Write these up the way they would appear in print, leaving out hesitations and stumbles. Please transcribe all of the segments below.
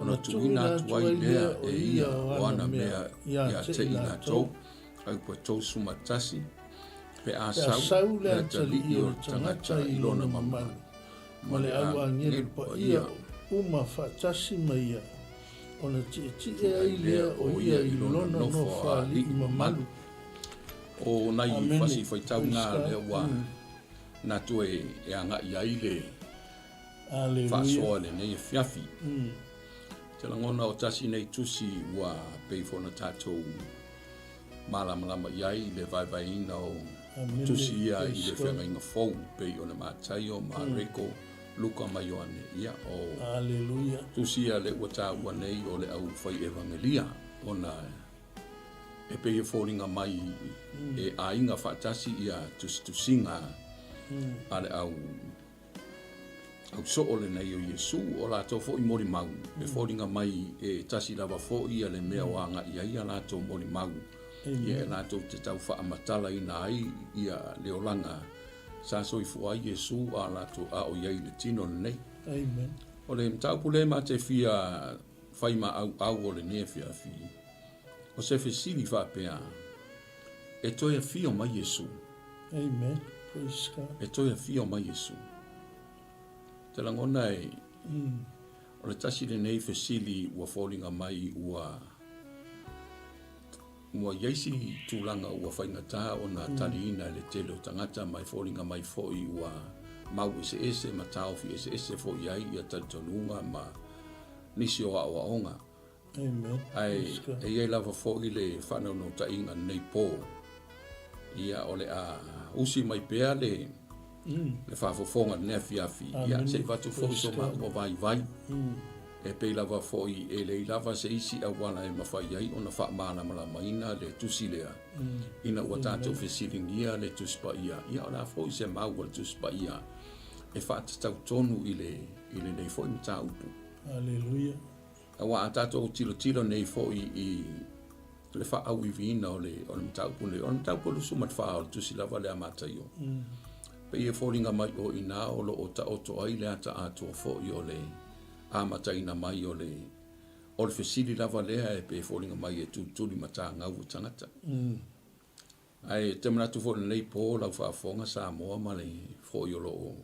Ona tuuina atu ai lea e ia o ana mea ia te i latou, Aupa 31, pe a sau le atalii o le tagata i lona mamalu, ma le au agelu paia uma faatasi ma ia, ona tietie ai lea o ia i lona nofoalii mamalu. O nai fasi faitau na lea ua na toe e agai ai le faasoa i lenei afiafi. Te lagona o tasi nei tusi ua pei foi ona tatou malamalama i ai i le vaevaeina o tusi ia i le Feagaiga Fou pei o le Mataio, Mareko, Luka ma Ioane. Ia, o tusi ia lea ua taua nei o le au fai evagelia ona e pei e foliga mai e aiga faatasi ia tusitusiga a le au Au soo lenei o Iesu, o latou foi molimau, e foliga mai e tasi lava foi ia le mea o agai ai a latou molimau, ia e latou te tau faamatalaina ai ia le olaga sa soifua ai Iesu a latou a o i ai i le tino lenei. Amen. O le mataupu lea ma te fia fai ma auau o lenei afiafi, o se fesili faapea, e toe afio mai Iesu? Amen. Praise God. E toe afio mai Iesu. Te lagona e, o le tasi lenei fesili ua foliga mai ua ua i ai si tulaga ua faigata ona taliina e le tele o tagata ma e foliga mai foi ua mau eseese ma taofi eseese foi i ai ia talitonuga ma nisi o aoaoga. Amen. Ae e i ai lava foi le faanaunautaiga lenei po, ia o le a usi mai pea le le faafofoga i lenei afiafi, ia se i avatu foi so maua vaivai. E pei lava foi e leai lava se isi auala e mafai ai ona faamalamalamaina le tusi lea, ina ua tatou fesiligia le Tusi Paia, ia o le a foi se mau a le Tusi Paia e faatatau tonu i le i lenei foi mataupu. Aleluia. Aua a tatou tilotilo nei foi i le faaauiviina o le o le mataupu lenei, o le mataupu 24 o le tusi lava lea a Mataio. Pei e foliga mai o i ina o lo o taoto ai le ata atoa foi o le amataina mai o le o le fesili lava lea e pei e foliga mai e tulituli matagau o tagata. Ae te manatu foi i lenei po lau faafofoga Samoa ma le foi o lo o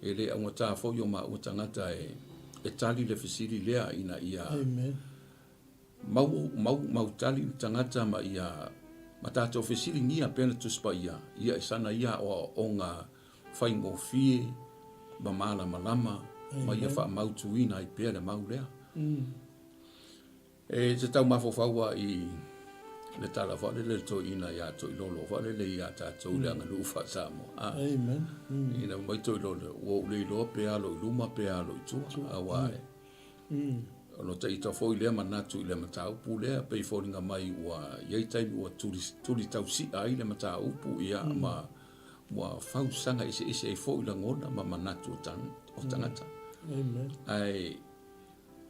e le augata foi o maua tagata e e tali le fesili lea ina ia Amen. Mau mau mau tali le tagata ma ia ma tatou fesiligia pea le Tusi Paia ia e sana ia aoaoga faigofie ma malamalama ma ia faamautuina ai pea le mau lea. E te tau mafaufau a i le tala faalele le toeaina ia Toilolo faalele ia tatou le aganuu faa-Samoa. A. Amen. Ina mai Toilolo, ua ou le iloa pe alo i luma pe alo i tua, aua e O lo ta ita foi lea manatu i le mataupu lea, pei foliga mai ua i ai taimi ua tuli, tuli tausi'a ai le mataupu, ia, ma ua fausaga eseese ai foi lagona ma manatu o o tagata. Amen. Ae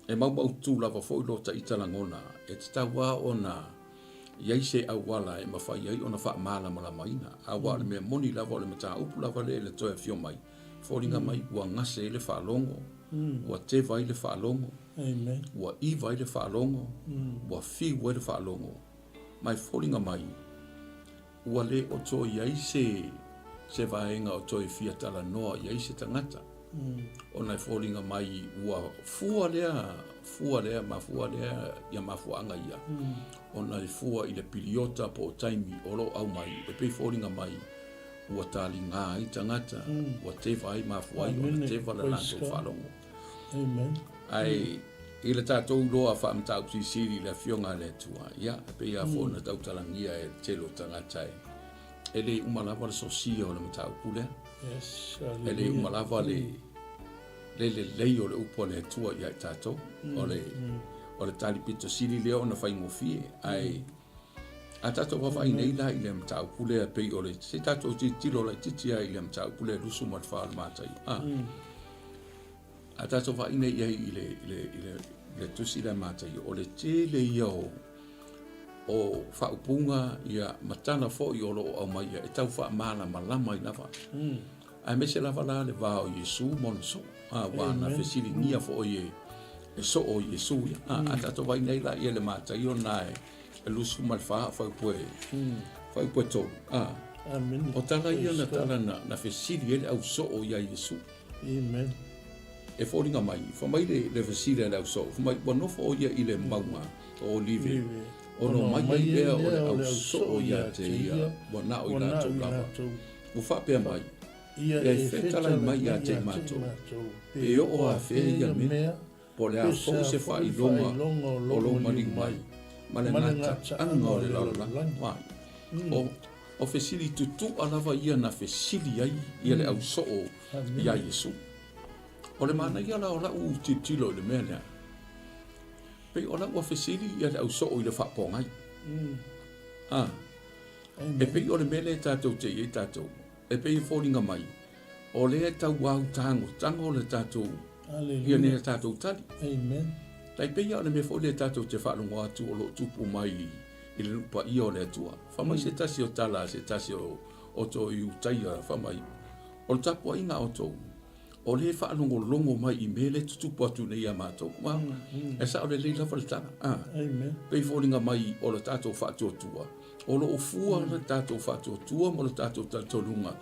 e maumautu lava foi lo ta ita lagona, e tatau lava ona i ai se auala e mafai ai ona faamalamalamaina, aua o le mea moni lava o le mataupu lava lea i le toe afio mai, Foliga mai ua gase ai le faalogo, ua teva ai le faalogo, ua iva ai le faalogo, ua fiu ai le faalogo. Ma e foliga mai ua le o toe i ai se, se vaega o toe fia talanoa i ai se tagata. Ona e foliga mai ua fua lea, fua lea, mafua lea ia mafuaaga ia, ona e fua i le piliota po o taimi o lo o aumai, e pei foliga mai ua taliga ai tagata, ua teva ai, mafua ai ona teva le latou faalogo. Amen. Ae i le tatou iloa faamataupu silisili i le Afioga a le Atua, ia, e pei lava foi ona tautalagia e le tele o tagata e, e le uma lava le sosia o le mataupu lea. Yes, e le uma lava le, le lelei o le upu a le Atua ia i tatou. O le, o le tali pito sili lea ona faigofie, ae A tatou vaavaai nei la i le mataupu lea pei o le se i tatou tilotilo laitiiti lava i le mataupu lea 24 o le Mataio. A. A tatou vaai nei i ai i le i le i le le tusi lea Mataio, o le tele ia o o faaupuga ia ma tala foi o lo o aumaia e tau faamalamalama ai lava. Aemaise lava la le va o Iesu ma ona soo. A, ua na fesiligia foi e e soo i Iesu ia. A tatou vaai nei la ia le Mataio lena e 24 fuaiupu e fuaiupu e 3. Amene. O tala ia na tala na fesili ai le au soo iā Iesu. Amen. E foliga mai, fai mai le fesili a le au soo, fai mai, ua nofo ʻo ia i le mauga o Olive, ona omai ai lea o le au soo ia te ia, ua na o i latou lava. Ua faapea mai, Ia e fetalai mai ia te i matou, pe oo afea ia mea, po o le a foi se faailoga o lou maliu mai, ma le gataaga o le lalolagi. Vai, o fesili tutuʻa lava ia na fesili ai ia le au soo iā Iesu. O le manaia la o lau tilotilo i le mea lea, pei o lau ua fesili ia le au soo i le faapogai. E pei o le mea lea tatou te i ai tatou, e pei e foliga mai, o lea e tauau tagotago le tatou, ia nei a tatou tali. Amen. Tai pei lava o le mea foi lea tatou te faalogo atu o lo o tupu mai i le nuu paia o le Atua. Fai mai se tasi o tala a se tasi o toe Iutaia, fai mai, o le tapuaiga a outou, o lea e faalogologo mai i mea lea e tutupu atu nei ia matou. Ua, e sao lelei lava le tala. Amen. Pei foliga mai o le tatou faatuatua, o lo o fua le tatou faatuatua ma le tatou talitonuga,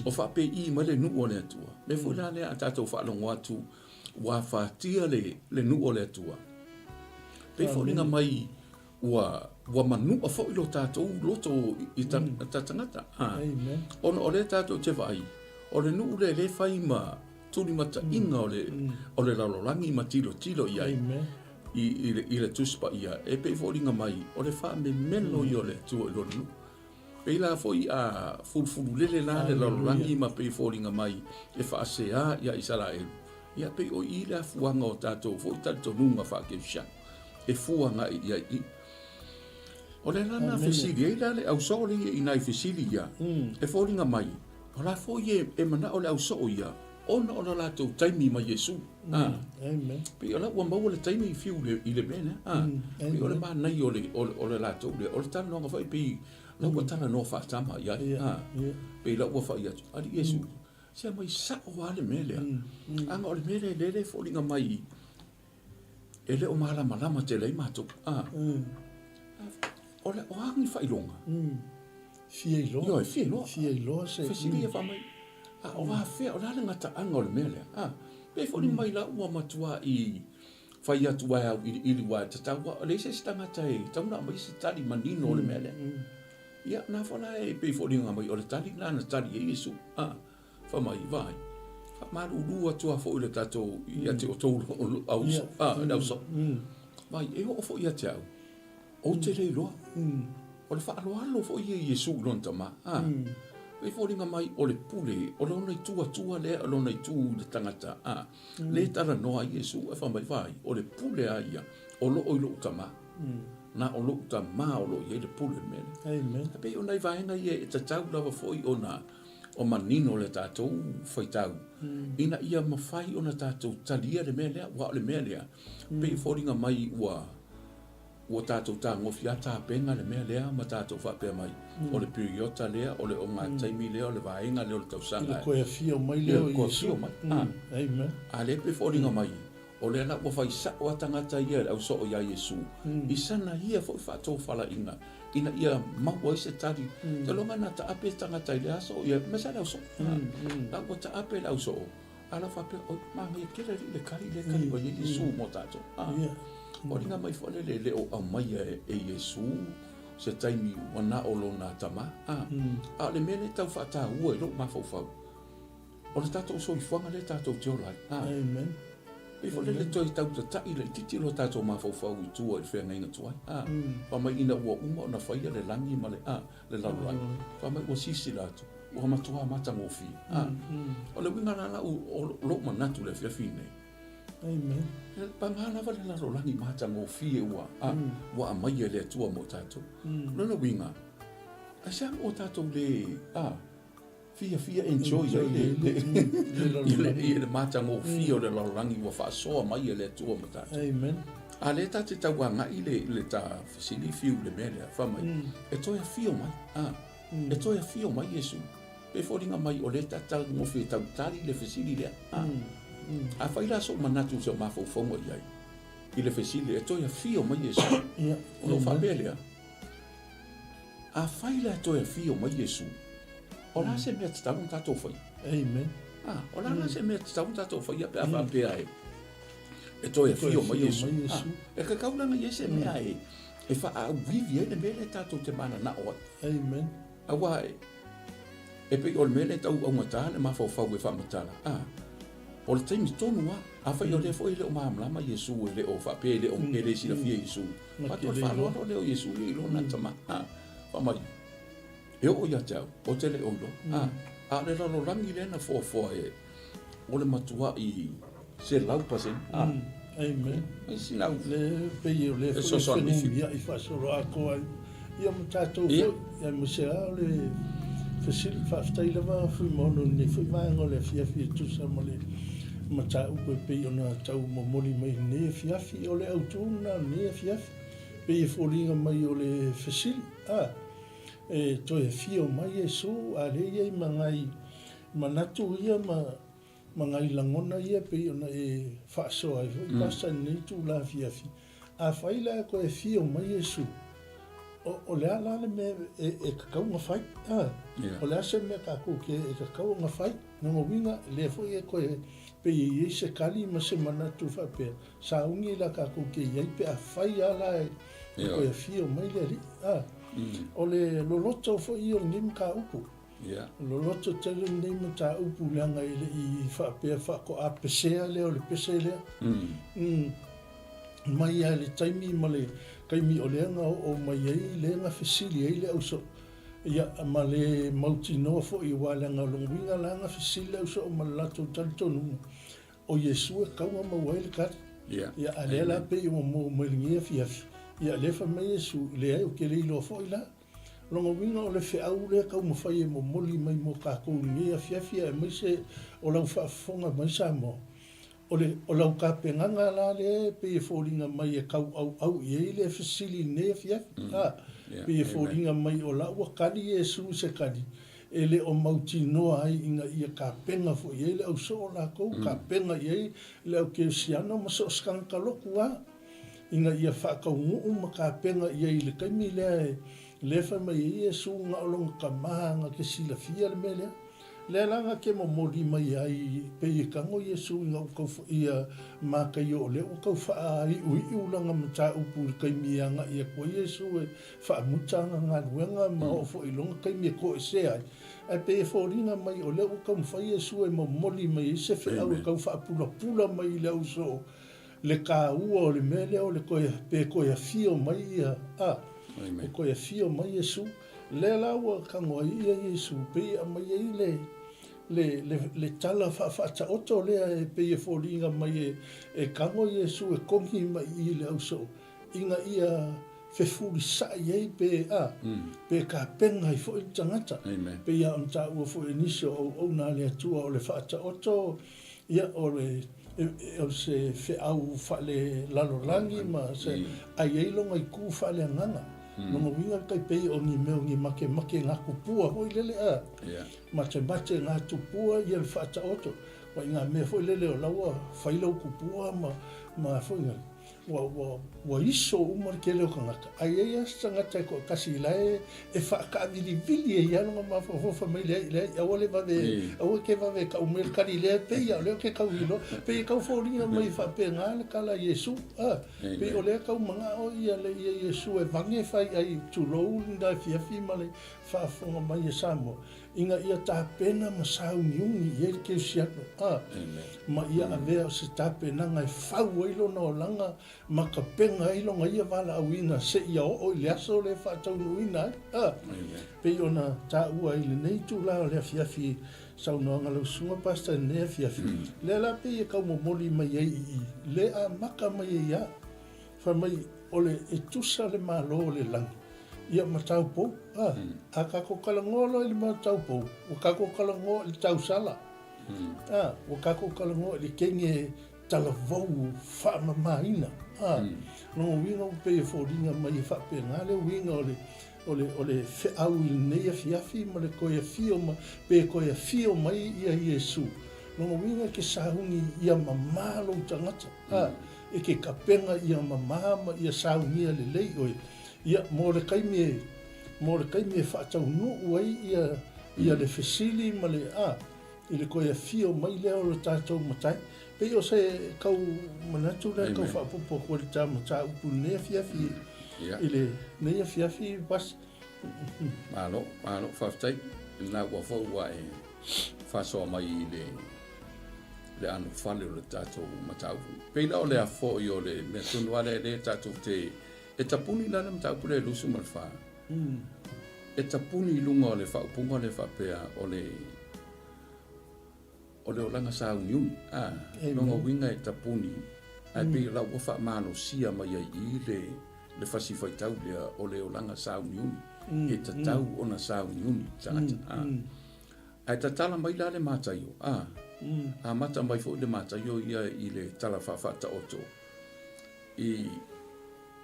o faapei mai le nuu o le Atua. Mea foi la lea a tatou faalogo atu ua afatia le nuu o le Atua, pei foliga mai ua ua manua foi lo tatou loto i tagata. Ona o lea tatou te vaai, o le nuu lea lea e fai ma tulimataʻiga o le lalolagi ma tilotilo i ai i le Tusi Paia, e pei foliga mai o le faamemelo ia o le Atua i lona nuu. Pei la foi a fulufululele la le lalolagi ma pei foliga mai e faasea iā Isaraelu, ia pei o i le afuaga o tatou foi talitonuga faakerisiano e fua agai i ai i. O le ala na fesili ai la le au soo lea i nai fesili ia, e foliga mai o la foi e manao le au soo ia ona o le latou taimi ma Iesu. Amen. Pei o la ua maua le taimi i fiu i le mea lea. Pei o le manaia o le, o le latou lea. O le talanoaga foi pei la ua talanoa faatama i ai. Pei la ua fai atu, Alii Iesu, se aumai sao lava le mea lea. Aga o le mea lea lea e foliga mai e le o malamalama tele ai matou. O le, o a ni faailoga? Fia iloa. Ioe, fia iloa. Fia iloa se. Fesili ia fai mai, a o afea, o le a le gataaga o le mea lea? A, pei foliga mai la ua matuai fai atu ai auiliili aua e tatau lava, e leai se isi tagata e tatau ona aumai se tali manino o le mea lea. Ia, na foi la e pei foliga mai o le tali lena na tali ai Iesu. A, fai mai, vaai, faamalulu atu lava foi i le tatou, ia te outou au, a, le au soo. Vaai, e oo foi ia te au, Ou te le iloa. O le faaaloalo foi ia i Iesu i lona tama. A, e foliga mai o le pule, o lona itu atua lea, o lona itu i le tagata. A, lea e talanoa ai Iesu, e fai mai, vaai, o le pule a ia, o loo i lou tama. Na o lou tama o loo i ai le pule i le mea lea. Amen. E pei o nai vaega ia e tatau lava foi ona o manino le tatou faitau, ina ia mafai ona tatou talia le mea lea, aua o le mea lea, pei e foliga mai ua Ua tatou tagofi lava tapena le mea lea ma tatou faapea mai, o le piriota lea, o le ogataimi lea, o le vaega lea o le tausaga. I le toe afio mai lea o Iesu. Afio mai. Amen. A lea pei e foliga mai, o lea la ua fai sao lava tagata ia i le au soo ia Iesu, i sana ia foi faatofalaiga, ina ia maua ai se tali. Taloga na taape tagata i le aso, ia, ma sa le au soo. La ua taape le au soo. A la faapea, oi, manaia tele alii le kali lea e kali mai ai Iesu mo tatou. A, foliga mai foi lele e le o aumaia e Iesu se taimi ua na o lona tama. A, a o le mea lea e tau faataua i lou mafaufau, o le tatou soifuaga lea tatou te ola ai. A, Amen. Pei foi lele toe tau tataʻi laitiiti lo tatou mafaufau i tua i le feagaiga tuai. A, fai mai ina ua uma ona faia le lagi ma le, a, le lalolagi, fai mai ua silasila atu, ua matua matagofie. A, o le uiga la lau, o lou manatu i le afiafi lenei. Amen. Paga lava le lalolagi matagofie ua, a, ua aumaia e le Atua mo tatou. O lona uiga, aisea ua tatou le, a, fiafia enjoy ai le matagofie o le lalolagi ua faasoa mai e le Atua mo tatou. Amen. A lea ta te tau agai le ta fesili fiu i le mea lea, fai mai, e toe afio mai, a, e toe afio mai Iesu. Pei foliga mai o lea ta te tagofi e tau tali le fesili lea. A, afai la sou manatu i se mafaufauga i ai. i le fesili e toe afio mai Iesu. Ona ou faapea lea, Afai la e toe afio mai Iesu, o le a se mea tatau ona tatou faia? Amen. Ah, o le a la se mea tatau ona tatou faia pe a faapea e e toe afio mai Iesu? Ah, e tatau la ona i ai se mea e e faaauivi ai le mea lea tatou te mananao ai. Amen. Aua e e pei o le mea lea e tau augata le mafaufau e faamatala, ah, o le taimi tonu lava, afai o lea foi e le o malamalama Iesu, e le o faapea e le o e le silafia e Iesu, Avatu le faaaloalo lea o Iesu ia i lona tama, a, fai mai, E oo ia te au, ou te le o iloa. A, a o le lalolagi lea na foafoa e, o le matuai 100%. A. Amen. Ai sina au. Le pei o le foi fenumiai faasoloatoa ai ia ma tatou foi, aemaise lava o le fesili. Faafetai lava Fuimaono i lenei foi vaega o le afiafi e tusa ma le mataupu e pei ona tau momoli mai i lenei afiafi. O le autu lena o lenei afiafi, pei e foliga mai o le fesili, a, e toe afio mai Iesu, a lea e i ai ma nai manatu ia ma, ma nai lagona ia e pei ona e faasoa ai foi Pastor i lenei itula afiafi. Afai la e toe afio mai Iesu, o, o le a la le mea e, e tatau ona fai? A, o le a se mea tatou te e tatau ona fai? Lona uiga, lea foi e toe pei e i ai se tali ma se manatu faapea, sauni la tatou te i ai pe afai lava la e toe afio mai le Alii. A, o le loloto foi ia o lenei mataupu. Loloto tele lenei mataupu leaga e le i faapea faatoa pesea lea o le pese lea. Mai lava i le taimi ma le taimi o lea na oo mai ai, lea na fesili ai le ausoo. Ia, ma le mautinoa foi aua leaga o lona uiga la na fesili le ausoo ma le latou talitonuga, o Iesu e tatau ona maua ai le tali. Ia, a lea la pei ua maua mai i lenei afiafi, ia lea fai mai Iesu, leai ou te le iloa foi la. O lona uiga o le feau lea e taumafai e momoli mai mo tatou i lenei afiafi aemaise o lau faafofoga mai Samoa, O le, o lau tapenaga la lea e pei e foliga mai e tauauau i ai le fesili i lenei afiafi, a, pei e foliga mai o la ua kali Iesu i se kali e le o mautinoa ai ina ia tapena foi i ai le ausoo latou, tapena i ai le au kerisiano ma so o se tagata lotu lava, ina ia faataunuu ma tapena i ai i le taimi lea e, lea e fai mai ai Iesu na o lona tama na te silafia le mea lea. Lea la na te momoli mai ai pei e tago Iesu ina ua tau ia Mataio o lea ua tau faaiuiu lana mataupu i le taimi e agai atu ai Iesu e faamuta ana galuega ma oo foi i lona taimi e toesea ai. Ae pei e foliga mai o lea ua taumafai Iesu e momoli mai ai se feau e tau faapulapula mai i le ausoo le taua o le mea lea o le toe pe toe afio mai ia a e toe afio mai Iesu. Lea la ua tago ai ia Iesu pei e aumai ai le, le, le, le tala faafaataoto lea e pei e foliga mai e, e tago Iesu e kogi mai i i le ausoo, ina ia fefulisai ai pe, a, pe tapena ai foi le tagata. Amen. Pei lava ona taua foi e nisi o auauna a le Atua o le faataoto, ia, o le, o se feau faalelalolagi ma se, a i ai lona itu faaleagaga. Lona uiga tai pei o ni mea o ni makemake ngā tupua foi lele a. Matemate ngā tupua ia le faataoto. Wa i ngā mea foi lele o la ua fai lau tupua ma, ma foi ngā, ua, ua, ua iso uma le tele o tagata. A i ai lava se tagata e toatasi la e, e faakaavilivili ai lava lona mafaufau fai mai, Leai, leai, aua le vave, aua e te vave e tau mai le kali lea, pei lava o lea ou te tau iloa. Pei e tau foliga mai faapena le tala a Iesu. A. Pei o lea tau manao ia le ia Iesu e vage fai ai, tulou lena afiafi ma le faafofoga mai e Samoa, ina ia tapena ma sauniuni i ai le kerisiano, a, ma ia avea o se tapenaga e fau ai lona olaga ma tapena ai lona ia valaauina seia oo i le aso lea e faataunuuina ai, a. Pei ona taua ai i lenei itula o le afiafi Saunoaga lau susuga Pastor i lenei afiafi, lea la pei e tau momoli mai ai i i, le amata mai ai a, fai mai o le e tusa le Malo o le lagi ia ma taupou, a, a tatou talanoa loa i le mea o taupou, ua tatou talanoa i le tausala, a, ua tatou talanoa i le kenge talavou faamamaina, a, lona uiga ua pei e foliga mai e faapena le uiga o le O le, o le feau i lenei afiafi ma le toe afio ma, pe toe afio mai ia Iesu. Lona uiga e te sauni ia mamā lou tagata, a, e te tapena ia mamā ma ia saunia lelei oe, ia, mo le taimi e, mo le taimi e faataunuu ai ia, ia le fesili ma le, a, i le toe afio mai lea o lo tatou Matai. Pei o se tau manatu lea tau faaopoopo atu ai i le ta mataupu i lenei afiafi, i lenei afiafi Pasi. Malo, malo, faafetai. Lena ua foi ua e faasoa mai i le le anofale o le tatou mataupu. Pei la o le a foi o le mea tonu lava lea lea tatou te e tapuni la le mataupu lea 24. E tapuni i luga o le faaupuga lea faapea o le o le olaga sauniuni. A, lona uiga e tapuni, ae pei o la ua faamalosia mai ai i le le fasi faitau lea o le olaga sauniuni. E tatau ona sauniuni tagata. A, ae tatala mai la le Mataio, a, amata mai foi le Mataio ia i le tala faafaataoto i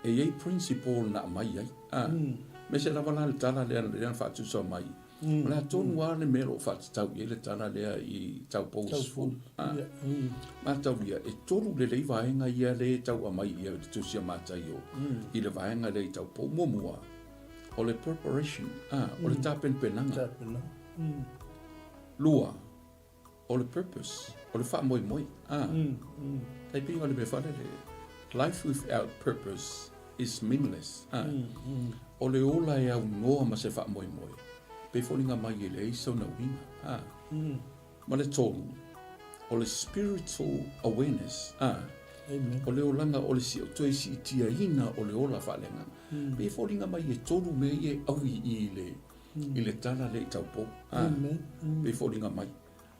E i ai principle na aumai ai. A, aemaise lava la le tala lea lea na faatusa mai. O le a tonu lava le mea o lo o faatatau i ai le tala lea i Taupou School. A, mataulia, e tolu lelei vaega ia lea e tau aumai i le Tusi a Mataio i le vaega lea i Taupou. Muamua, o le preparation, a, o le tapenapenaga. Lua, O le purpose, o le faamoemoe, a. Tai pei o le mea faalele, life without purpose is meaningless, a. O le ola e aunoa ma se faamoemoe, pei foliga mai e leai sona uiga, a. Ma le tolu, o le spiritual awareness, a. O le olaga o le toe siitiaina o le ola faaleagaga. Pei e foliga mai e tolu mea ia e aui i le i le tala lea i Taupou. A, pei foliga mai.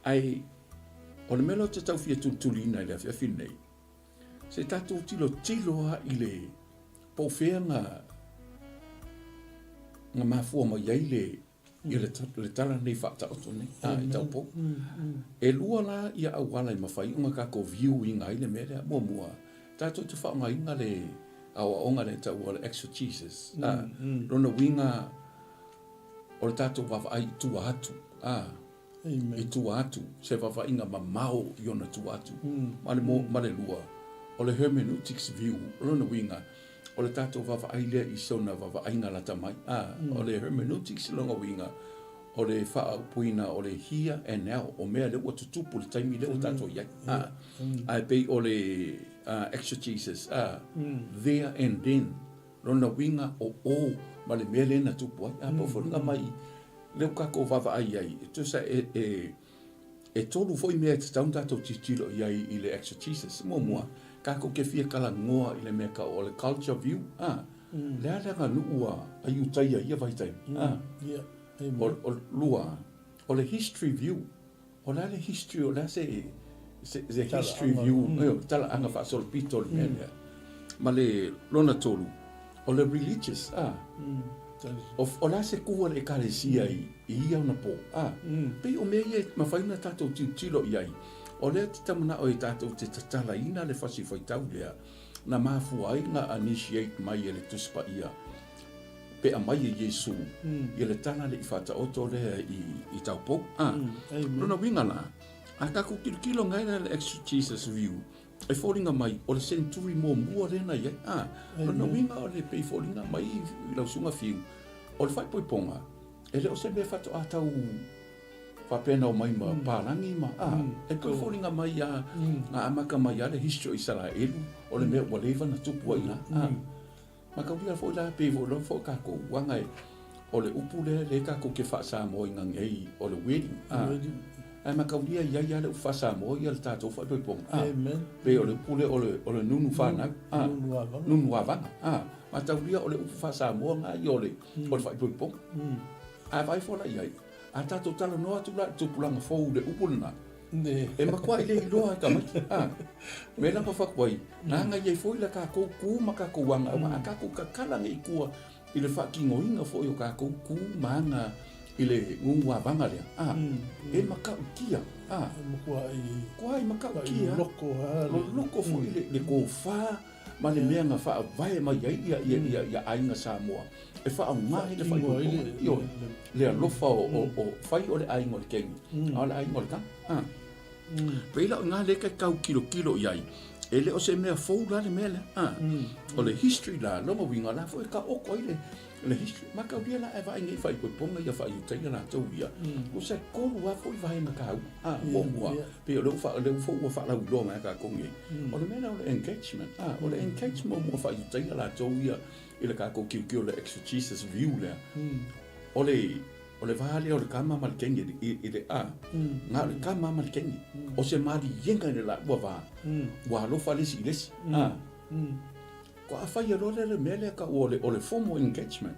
Ae, o le mea lea ou te tau fia tulituliina i le afiafi lenei, se tatou tilotilo lava i le po o fea na, na mafua mai ai le, ia le, le tala lenei faataoto nei, a, i Taupou. E lua la ia auala e mafai ona tatou view ina ai le mea lea. Muamua, tatou te faaaogaina le aoaoga lea e taua o le exegesis. A, lona uiga o le tatou vaavaai i tua atu, a, i tua atu, se vaavaaiga mamao i ona tua atu. Ma le, ma le lua, o le hermeneutics view, o lona uiga, o le tatou vaavaai lea i sona vaavaaiga lata mai. A, o le hermeneutics lona uiga, o le faaupuina o le here and now, o mea lea ua tutupu i le taimi lea ua tatou i ai. A, ae pei o le exegesis, a, there and then, lona uiga o o ma le mea lea na tupu ai. A, pau foliga mai lea ua tatou vaavaai ai, e tusa e, e, e tolu foi mea e tatau ona tatou tilotilo i ai i le exegesis. Muamua, tatou te fia talanoa i le mea tau o le culture view, a, le a le aganuu a Iutaia i ia vaitaimi, a. O, o, lua, o le history view, o le a le history, o le a se, se, se history view, mm. talaaga faasolopito o le mea lea. Ma le lona tolu, o le religious, a. O, o le a se kū a le ekalesia i, i ia ona pō, a. Pei o mea ia e mafai ona tatou tilotilo i ai, o lea te tamanao e tatou te tatalaina le fasi faitau lea, na mafua ai na initiate mai e le Tusi Paia pe aumai e Iesu ia le tala le i faataoto lea i, i taupou. A, lona uiga la, a tatou tilotilo ngai la le exegesis view, e foliga mai o le century muamua lea na i ai. A, lona uiga o le pei foliga mai i lau susuga Fiu, o le faaipoipoga, e le o se mea faatoa tau faapea na omai ma palagi ma, a, e pei foliga mai a, na amata mai lava le history o Isaraelu, o le mea ua leva na tupu ai i ina. A, Mataulia foi la, pei foi lava foi tatou uaga e, o le upu lea lea tatou te faa-Samoa-ina nei o le wedding, a. Ae mataulia i ai lava le upu faa-Samoa ia le tatou faaipoipoga, a. Pei o le upu lea o le, o le nunu fanau, a. Nunu avaga, a. Mataulia o le upu faa-Samoa na ia o le, o le faaipoipoga. Ae vaai foi la i ai, a tatou talanoa atu la i le tupulaga fou i le upu lena, E matuai le iloa e tamaiti. A, me lava fatu ai, na i ai foi la tatou ku ma tatou aga, aua a tatou tatala nei i tua i le faatinoina foi o tatou ku ma aga i le guguavaga lea, a, e matautia, a, matua i matautia, loloko foi le tofa ma le mea na faavae mai ai ia, ia, ia, ia aiga Samoa e faaaoga ai le faaipoipoga, ioe, le alofa o, o, o fai o le aiga o le teine, a o le aiga o le tama. A. Pei la o i ina lea e tau tilotilo i ai. E le o se mea fou la le mea lea. A, o le history la, lona uiga, o la foi e taoto ai le, le history. Mataulia la, ae vaai nei i faaipoipoga ia faa-Iutaia latou ia, tusa e tolu lava foi vaega taua. A, muamua, pei o lea ua, lea foi ua faalauiloa mai a tatou nei, o le mea lea o le engagement. A, o le engagement muamua faa-Iutaia latou ia i le tatou tilotilo i le exegesis view lea, o le, O le va lea o le tama ma le teine i le a, na o le tama ma le teine. O se maliega i le laua va, ua alofa le isi i le isi. A, ko a fai loa lea le mea lea tau o le, o le formal engagement,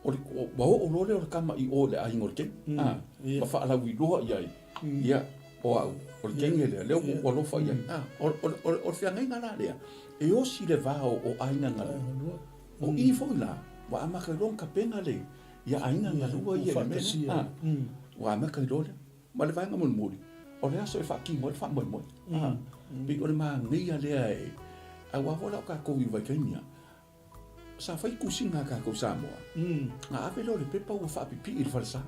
o le, ua oo loa lea o le tama i o i le aiga o le teine, a, ma faalauiloa i ai, ia, o au, o le teine lea, lea ua ou alofa i ai. A, o, o, o, o le feagaiga la lea, e osi le va o aiga galue. O i foi la, ua amata ai loa ona tapena le, Ia aiga galua ia i le mea lea. Ua amata i loa lea. Ma le vaega mulimuli, o le aso e faatino ai le faamoemoe. Pei o le manaia lea e, aua foi la o tatou i vaitaimi ia, sa fai tusiga a tatou Samoa, na ave lea o le pepa ua faapipii i le falesa.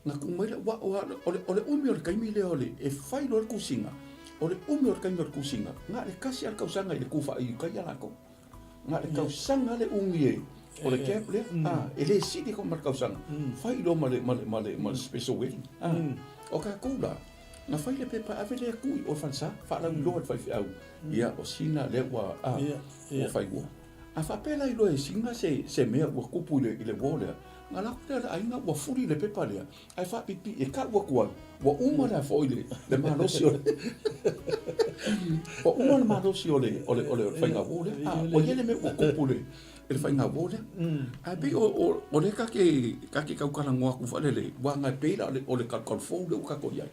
Na tuu mai lea, aua o le umi o le taimi lea o le, e fai loa le tusiga, o le umi o le taimi o le tusiga, na o le tasi lava le tausaga i le tu faaiukai a latou. Na o le tausaga le umi e, o le gap lea, a, e le sili atu ma le tausaga, fai loa ma le, ma le, ma le, ma le special wedding. A, o tatou la, na fai le pepa ave lea tuu i o i le falesa, faalauiloa i le faifeau, ia, o sina lea ua, a, ua fai ua. A faapea la i loa e sina se, se mea ua tupu i le, i le war lea, na alu atu lea o le aiga ua fuli le pepa lea, Ae faapipii e kau atu ai, ua uma la foi le, le malosi o le ua uma le malosi o le, o le, o le faiga uo lea. Ah, ua i ai le mea ua tupu le, i le faiga uo lea. Ae pei o, o, o lea ta te, ta te tau talanoa atu faalele, ua agai pei la o le, o le kalukalu fou lea ua tatou i ai.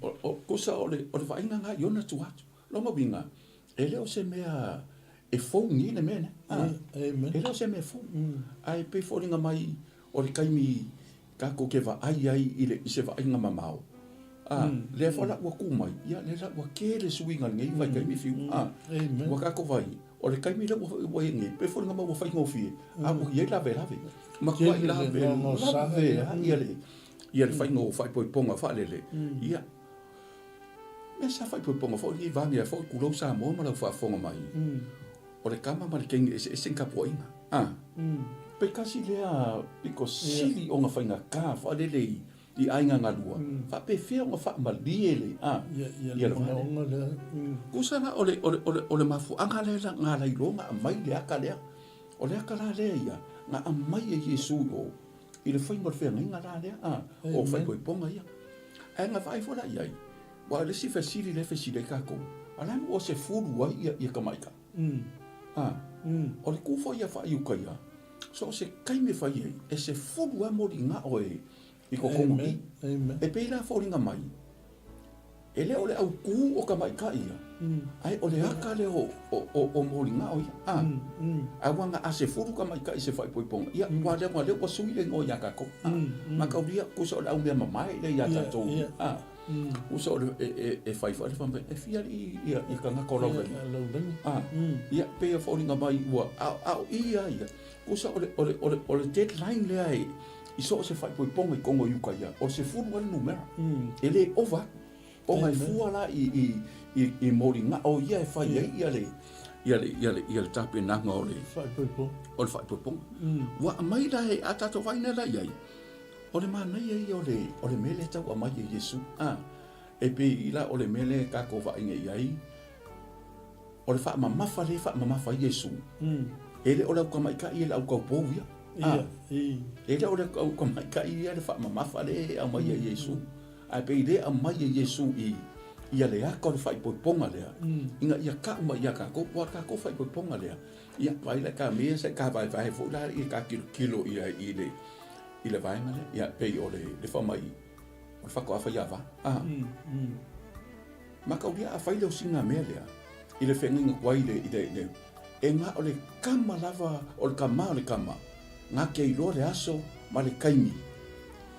O, o, tusa o le, o le vaaiga lena i ona tua atu. Lona uiga, e le o se mea e fou nei le mea lea. Ah, e le o se mea fou. Ae pei foliga mai o le taimi Tatou te vaai ai i le, i se vaaiga mamao. A, lea foi la ua tu mai, ia lea la ua tele suiga i lenei vaitaimi fiu. A, ua tatou vaai, o le taimi lea ua, ua i ai nei, pei foliga mai ua faigofie, a ua i ai lavelave. Matuai lave, lave lava ia le, ia le faiga o faaipoipoga faalele. Ia, mea sa faaipoipoga foi lenei vaega foi, tulou Samoa ma lau faafofoga mai. O le tama ma le teine eseese ni tapuaiga. A. Pe tasi lea pito sili ona faigata faalele i aiga galua, faapefea ona faamalie le, a, ia le manaoga lea. Tusa la o le, o le, o le, o le mafuaaga lea la na ala ai loa ona aumai le ata lea. O le ata la lea ia, na aumai e Iesu i o, i le faiga o le feagaiga la lea, a, o faaipoipoga ia. Ae na vaai foi la i ai, Aua o le isi fesili lea e fesili ai tatou, a le a ua sefulu ai ia, ia tamaitai? A, o le kū foi ia faaiukaia, so o se taimi e fai ai, e sefulu lava moliga oe i totonu i. E pei la foliga mai, e le o le autū o tamaitai ia, ae o le aka lea o, o, o, o moligao ia. A, ae ua na a sefulu tamaitai i se faaipoipoga, ia, ua lea, ua lea ua sui le igoa ia tatou. A, mataulia, tusa o le au mea mamae lea ia tatou. A. Uso o le e fai foi le fai e fia alii ia ia tagata o laulagi. Ah, ia pei e foliga mai ua a a o i ia ia. Uso o le o le o le o le deadline lea e i so o se faaipoipoga i totonu o uka ia, o le sefulu lava le numera. E le ova atu. Ona e fua la i i i i moligao ia e fai ai ia le ia le ia le ia le tapenaga o le faaipoipoga. O le faaipoipoga. Ua aumai la e a tatou vaai nei la i ai. O le manaia ia o le, o le mea lea e tau aumai e Iesu, a, e pei la o le mea lea tatou vaai nei i ai, o le faamamafa lea e faamamafa ai Iesu, e le o le autamaitai ia le aukaupou ia, a, e le o le autamaitai ia le faamamafa lea e aumai e Iesu, ae pei lea e aumai e Iesu i, ia le aka o le faaipoipoga lea, ina ia kau mai ia tatou, aua o le tatou faaipoipoga lea, ia, vaai la i ta mea sa i ta vaevae foi la i ta tilotilo i ai i le, i le vaega lea, ia, pei o le, le faamai, o le faatoa faiava. A, mataulia a fai le osiga mea lea, i le feagaiga atu ai i le, i le, i le, e na o le kama lava, o le kama o le kama, na te iloa le aso ma le taimi,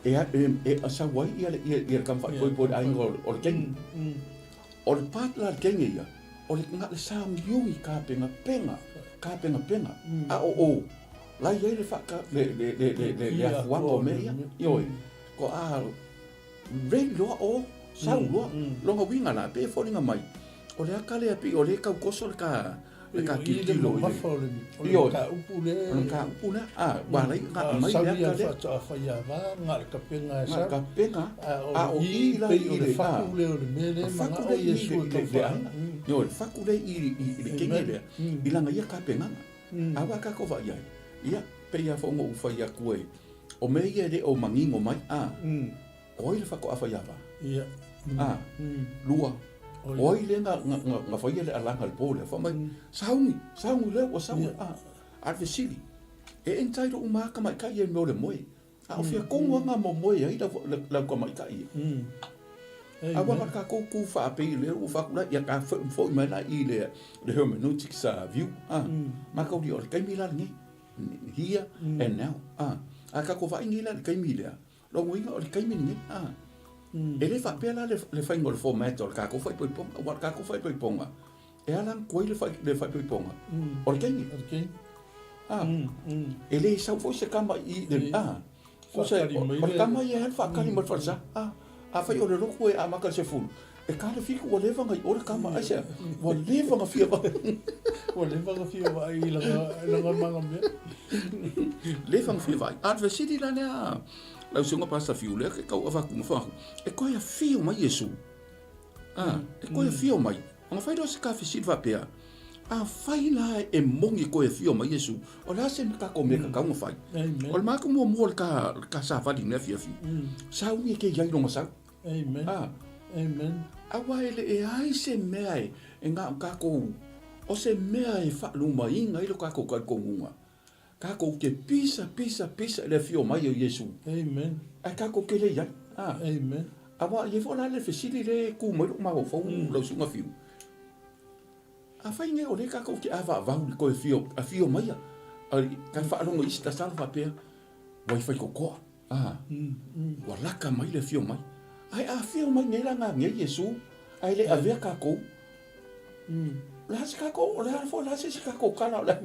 e, e, e sau ai ia le, ia, ia le kama faaipoipo i le aiga o, o le teine. O le part la le teine ia, o le, na o le saogiugi kapenapena, kapenapena, a o o, La i ai le faaka, le, le, le, le, le, le afuaga o mea ia. Ioe. Ko a, ready loa o, sau loa. Lona uiga la, pei e foliga mai, O le aka lea pei o lea e tau toso le ka le ka tilotilo i le mamafa o le o le mataupu lea. O le mataupu lea, a, ua ala ai ona aumai le aka lea. Sau ia faatoa faiava na o le tapena e sau. Na o le tapena, a o i la i le faku lea o le mea lea e manao Iesu e tau faaina. Ioe, le faku lea i le kenge lea, i lana ia tapenaga. A ua tatou vaai i ai, ia, pei lava foi ona ou fai atu e, o mea ia e le o manino mai, a. O ai le faatoa faiava? Ia. A, lua, o ai lea na, na, na, na faia le alaga i le po lea? Fai mai, sauni, sauni lea ua sau. A, a le fesili, e entitle uma lava tamaitai ia i le mea o le moe. A o fea tonu lava na momoe ai lau, lau tamaitai ia? Aua na o le tatou tu faapei lea ua fai atu la, ia ta foi mai la i le, le hermeneutics view, a, mataulia o le taimi la lenei, here and now, a, a tatou vaai nei la i le taimi lea, Lona uiga o le taimi lenei, a. E le faapea la le faiga o le format o le tatou faaipoipoga, aua o le tatou faaipoipoga, e ala ona tuai le faaipoipoga, o le taimi. O le taimi. A. E le sau foi se tama i le, a. Faakali mai le. O le tama ia e alu faakali mai le falesa, a. Afai o le lotu e amata i le 10, e ta le 7 ua leva ona i o le tama, aisea? Ua leva ona fia vaai. Ua leva ona fia vaai i lana magamea. Leva ona fia vaai. A o le fesili la lea, lau Susuga Pastor Fiu, lea ke tau avatu ma faahu, e toe afio mai Iesu. A, e toe afio mai. Ona fai lea o se ta fesili faapea, afai la e moni e toe afio mai Iesu, o le a se tatou mea tatau ona fai? O le matou muamua o le ta savali i lenei afiafi, sauni e ke i ai lona sau. Amen. A. Amen. Aua e le e ai se mea e, e na o tatou, o se mea e faalumaina ai lo tatou talitonuga. Tatou te pisa, pisa, pisa i le afio mai o Iesu. Amen. Ae tatou te le i ai. A. Amen. Aua e i ai foi la le fesili lea e tu mai lou mafaufau lau susuga Fiu. Afai nei o lea tatou te avaavau i le toe afio, afio mai a, a faalogo i isi tasalo faapea, ua i faitotoa. A, ua laka mai le afio mai. Ae a afio mai nei la nei Iesu, ae le avea tatou. O le a se tatou, o le a foi la se isi tatou tala o le a.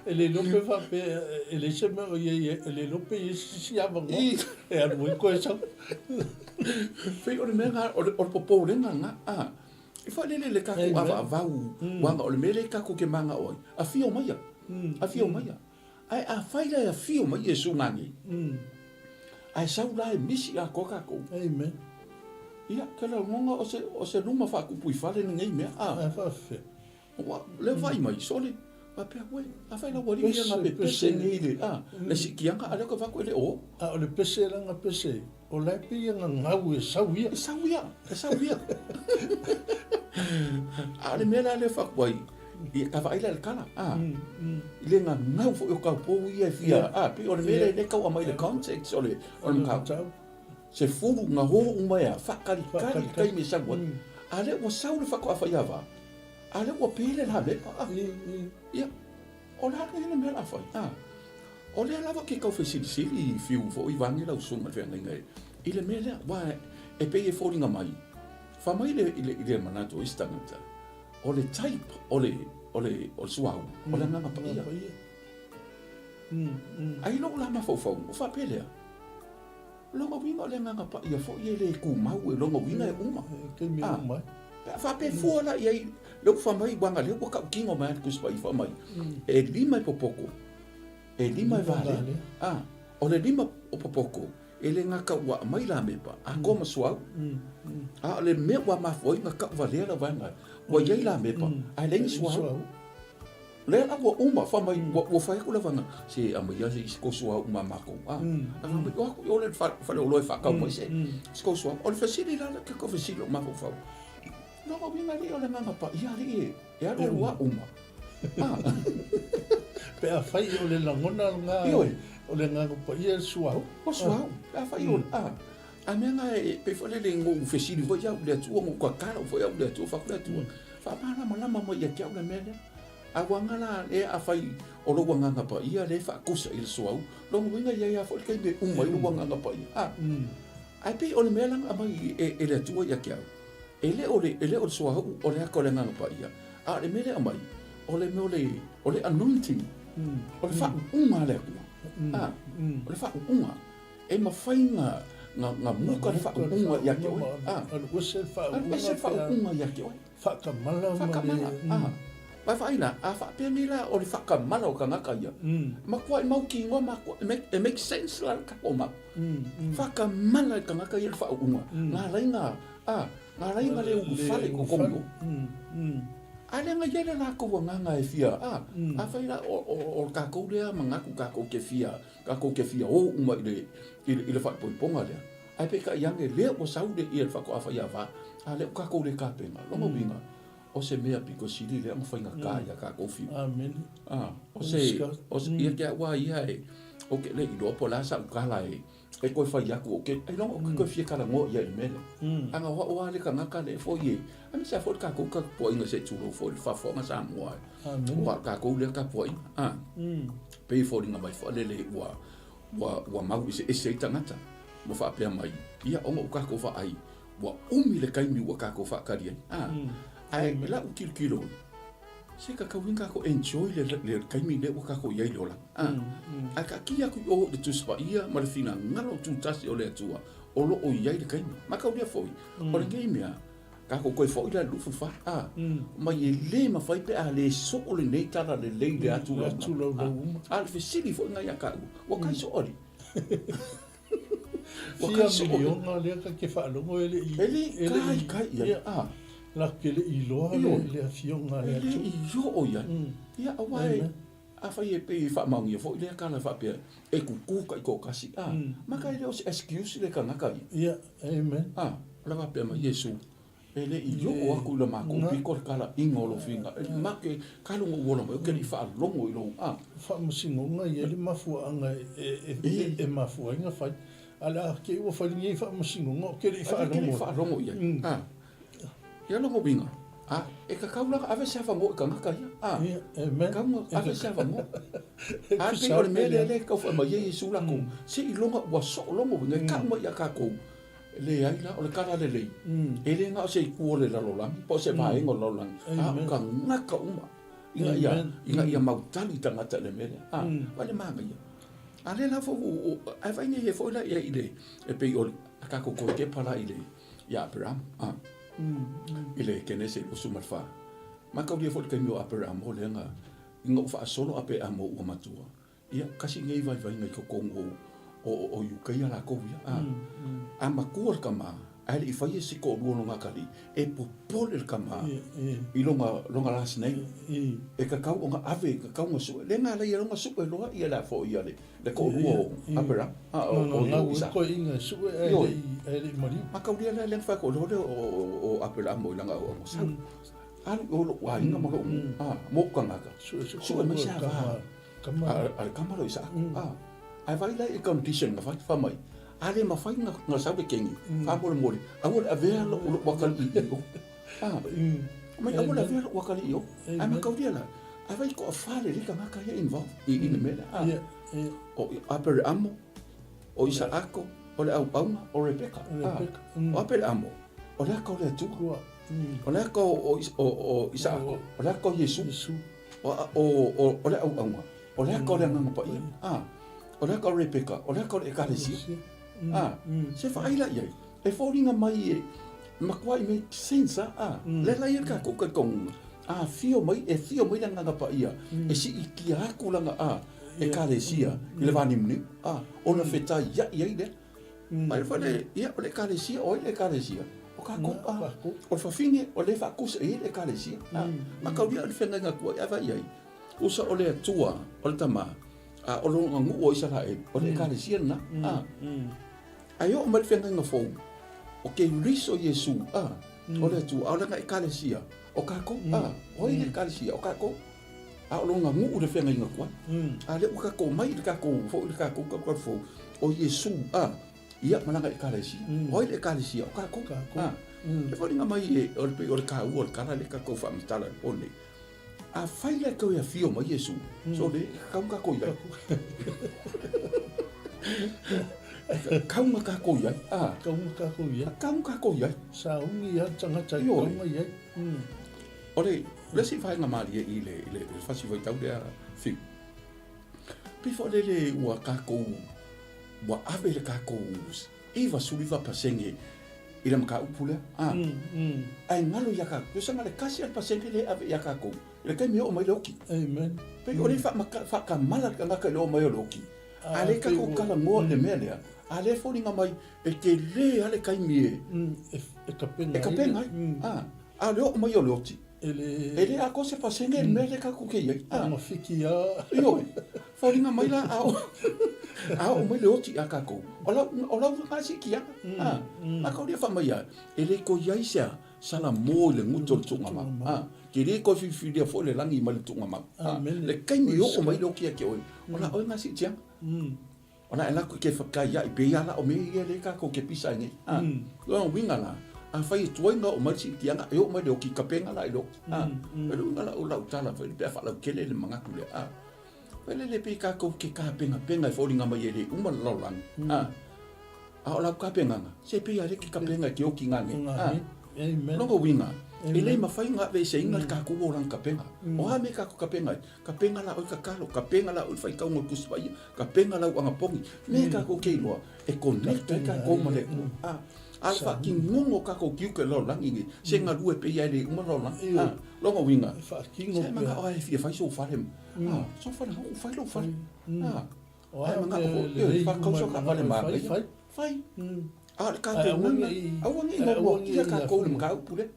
E le iloa pe faapea, e leai se mea o i ai, e le iloa pe i ai se isi avanoa e alu ai koe sau. Pei o le mea lena, o le popolega lena, a. E faalele le tatou avaavau, aua o le mea lea tatou te manao ai, afio maia, afio maia. Ae afai la e afio mai Iesu nanei, ae sau la e misi atoa tatou. Amen. Ia, ke lagona o se, o se luma faatupu i fale lenei mea. A. Ae faafefea. Ua, lea vaai mai, sole, faapea, uē, afai la ua alii ia na pepese nei le, a, le siitiaga, a lea ka vaku e le o. A o le pese la na pese, o la e pei e gagau e sau ia. E sau ia, e sau ia. A o le mea la lea faatu ai, Ia, ka vaai la i le tala, a, i le gagau foi o taupou ia e fia, a, pei o le mea lea lea e tau aumai i le context o le, o le mataupu. Sefulu na o uma e a, faakalikali le taimi e sau ai. A lea ua sau le faatoa faiava, a lea ua pele la mepa, a. Ia, o le a le mea o le a fai, a. O lea lava ke tau fesilisili i fiu foi vaeane lau susuga i le feagaiga i le mea lea, aua e pei e foliga mai, fai mai le, i le manatu o isi tagata, O le type o le, o le, o le suauu, o le Agaga Paia. Ai lou la mafaufau, o faapea lea, lona uiga o le Agaga Paia foi e le tumau, e lona uiga e uma. Ah, pe a faapea fua la i ai, lea ua fai mai, uaga lea ua tautino mai lava le Tusi Paia fai mai, e lima e popoto, e lima e valea. Ah, o le lima o popoto, E le gata ua aumai lamepa, atoa ma suauu. A o le mea ua mafua ai ona tauvalea lau vaega, ua i ai lamepa, ae leai ni suauu. Lea la ua uma, fai mai, ua fai atu lau vaega, se aumai lava se isi tou suauu ma matou. A, fai mai, o atu i o le faleoloa e faatau mai se tou suauu. O le fesili la, ke tou fesili i lou mafaufau, lona uiga alii o le Agaga Paia alii e alu alu lava uma. Pe afai o le lagona lena o le Agaga Paia le suauu. O suauu. Pe afai o le, a, a mea na e pei foi lele na ou fesili foi au i le Atua, na ou tatalo foi au i le Atua, fai atu le Atua, faamalamalama mai ia te au le mea lea. A ua aga la lea afai o lou Agaga Paia lea e faatusa i le suauu, lona uiga e i ai lava foi le taimi e uma ai lou Agaga Paia. A, ae pei o le mea la na aumai e le Atua ia te au, E le o le, e le o le suauu o le aka o le Agaga Paia, a o le mea lea e aumai, o le mea o le, o le anointing, o le faauuga a le Atua. A, o le faauuga. E mafai na, Ga muka le faaupuga ia te oe. Alu ese le faaupuga. Alu ese le faaupuga ia te oe. Faakamala ma le. Faakamala, a. Ma e vaai la, a faapea nei la o le faakamala o tagata ia, matuai mautinoa matua, e make sense la le tatou mau. Faakamala e tagata ia le faauuga, na ala ai na, a, na ala ai na le ulufale i totonu o. A lea na i ai le latou agaga e fia, a, afai la o le tatou lea manatu tatou te fia, Tatou te fia o uma i le, i le, i le faaipoipoga lea. Ae peitai ane, lea ua sau le, ia le faatoa faiava, a lea ua tatou le tapena. Lona uiga, o se mea pito sili lea ona faigata ia tatou fiu. Amene. A, o se, o se, ia te au lava ia e, ou te le iloa po o le a sau tala e, e toe fai atu, ou te, ailoga ou te toe fia talanoa i ai i le mea lea. Ana o au lava le tagata lea foi e, aemaise lava foi le tatou tapuaiga se i tulou foi le faafofoga Samoa e. Aua o tatou lea tapuaiga, a. Pei e foliga mai foi lele ua, ua, ua mau eseese ai tagata, ua faapea mai, ia, ona ua tatou vaai, ua umi le taimi ua tatou faatali ai. A, ae i lau tilotilo, se tatau ona tatou enjoy le, le taimi lea ua tatou i ai i le olaga. A, ae taatia atu i o i le Tusi Paia ma le finagalo tutasi o le Atua o lo o i ai le taimi. Mataulia foi, o lenei mea, Tatou toe foi la i le 24, a, mai e le mafai pe a le soo lenei tala lelei le atu laulau uma. A o le fesili foi lena ia taua, ua kai soo alii? Ua kai soo. Fia miliona lea ta te faalogo e le i. E le i kai kai i ai, a. Latou te le i iloa le afioga a le Atua. E le i oo i ai. Ia, aua e, afai e pei e faamaonia foi lea tala faapea, e kuku taitoatasi, a, maka e le o se excuse le kanaka ia. Ia, amen. A, o le faapea mai Iesu, e le i oo atu i le matou pito le talaiga o lou finagalo, e make ka luga ou ola mai, ou te le i faalogo i lou, a. Faamasinoga e i ai le mafuaaga e mafua ai ona fai, a o le a te i ua fai lenei faamasinoga ou te le i faalogo. Ou te le i faalogo i ai, a. Ia lona uiga, a, e tatau la ona ave se avanoa i tagata ia, a, tatau ona ave se avanoa. A pei o le mea lea lea e tau fai mai ai Iesu latou, seiloga ua soo lona uiga, e tau mai ia tatou, leai la, o le tala lelei, e le na o se itu o le lalolagi, po o se vaega o le lalolagi, a o tagata uma, ina ia, ina ia mautali tagata i le mea lea, a, vaai le manaia. A lea la foi ua, ae vaai nei foi la i le, e pei o le, a tatou toe tepa la i le, ia Aperamo, a, i le Kenese 24. Mataulia foi le taimi o Aperamo lea na, ina ua faasolo Apeamo ua matua, ia, kasi nei vaivaiga i totonu o, o, o Iutaia latou ia, a, a matua le tama, ae le i faia si toalua o lona atalii, e popole le tama i lona, lona last name, e tatau ona ave, e tatau ona sue, lea na ala ai ona sue loa ia le a foi ia le, le toalua o Aperamo, a, o, o Isaka. Toeaiina e sue ae le i maliu. Mataulia lea, lea na fai atu loa lea o Aperamo i lana auauna, sau, alu i o lou aiga ma lou, a, ma ou tagata, sue mai se ava a le tama lea o Isaka, a. Ae vaai la i le condition na fai, fai mai, a le mafai ona sau le keni, faamolemole, aua le avea lou atalii i o. A, mai aua le avea lou atalii i o. Ae mataulia la, ae vaai i toafa lelei tagata ia involved i le mea lea. A, o Apereamo, o Isaako, o le auauna, o Rebeka. A, o Apereamo, o le aka o le Atua. O le aka o Isaako, o le aka o Iesu. O le auauna, o le aka o le Agaga Paia. A, o le aka o Rebeka, o le aka o le Ekalesia. A, se vaai la i ai, e foliga mai e matuai make sense a, a, lea la i ai le tatou talitonuga, a afio mai, e afio mai le Agaga Paia e siitia atu lana a Ekalesia i le vanimunimu, a, ona fetaiai ai lea. Mai foi le, ia, o le Ekalesia, o ai le Ekalesia? O tatou, a, o le fafine, o lea e faatusa i ai le Ekalesia, a, mataulia o le feagaiga atu ai, a vaai i ai, usa o le Atua, o le Tama, a o lona nuu o Isaraelu, o le Ekalesia lena, a. Ae oo mai le feagaiga fou, o Keriso Iesu, a, o le Atua, a o lana Ekalesia, o tatou, a, o ai le Ekalesia? O tatou. A o lona nuu le feagaiga atu ai. A lea ua tatou omai i le tatou foi le tatou tautala fou, o Iesu, a, ia ma lana Ekalesia. O ai le Ekalesia? O tatou. A, e foliga mai e, o le pei o le taua o le tala lea tatou faamatala i le po nei. Afai la e toe afio mai Iesu, sole, e tatau ona tatou i ai. E tatau ona tatou i ai. A. Tatau ona tatou i ai. Tatau ona tatou i ai. Sauni lava le tagata e tatau ona i ai. O le le isi vaega malie i le i le fasi faitau lea Fiu, pei foi lele ua tatou ua ave le tatou 99% i le mataupu lea. A, ae galo iā kākou, e saga le 1 a le pasene lea e ave iā kākou i le taimi e oo mai le oti. Amen. Pei o lea e faatamala le tagata i le oo mai o le oti, a lea tatou talanoa i le mea lea, a lea e foliga mai e tele lava le taimi e E tapena ai. E tapena ai. A o le oo mai o le oti, E le. E le atoa se pasene i le mea lea tatou te i ai. A mafiki lava. Ioe. Foliga mai la a oo, a oo mai le oti ia tatou, o lau, o lau lena siitiaga. A, na kau lea fai mai a, e le toe i ai se salamo i le gutu o le tuugamau. A, ke le toe filifilia foi le lagi mai le tuugamau. A, le taimi e oo mai le oti ia te oe, o la oe lena siitiaga. O la e latou ke whakaiaʻi pei a la o mea ia lea kakou ke pisa ai nei. A, lona uiga la, afai e tuai ona oo mai le siitiaga, e oo mai le oki kapenga la i le oki. A, o le uiga la o lau tala foi pe a faalautele le manatu lea. A, foi lele pei kakou ke kapengapenga e foliga mai e le uma le lalolagi. A, a o lau kapengaga, se pei a le ke kapenga e ke oki gage. A, lona uiga, e le mafai ona aveeseina le kakou olaga kapenga. O a mea kakou kapenga ai? Kapenga la oe tatalo, kapenga la oe faitauga o le Tusi Paia, kapenga lau anapogi. Me kakou ke iloa, e connect ai kakou ma le Atua. A, a le faatinoga o kakou tiute i le lalolagi nei, se galue pea ia e le uma le lalolagi. A, lona uiga, se manao lava e fia fai sou fale, a, sou fale motu, fai lou fale. A, ae manao foi, ioe, faatau sau taavale manaia, fai. A o le kapenaga, aua ne i noakia kakou i le mataupu lea.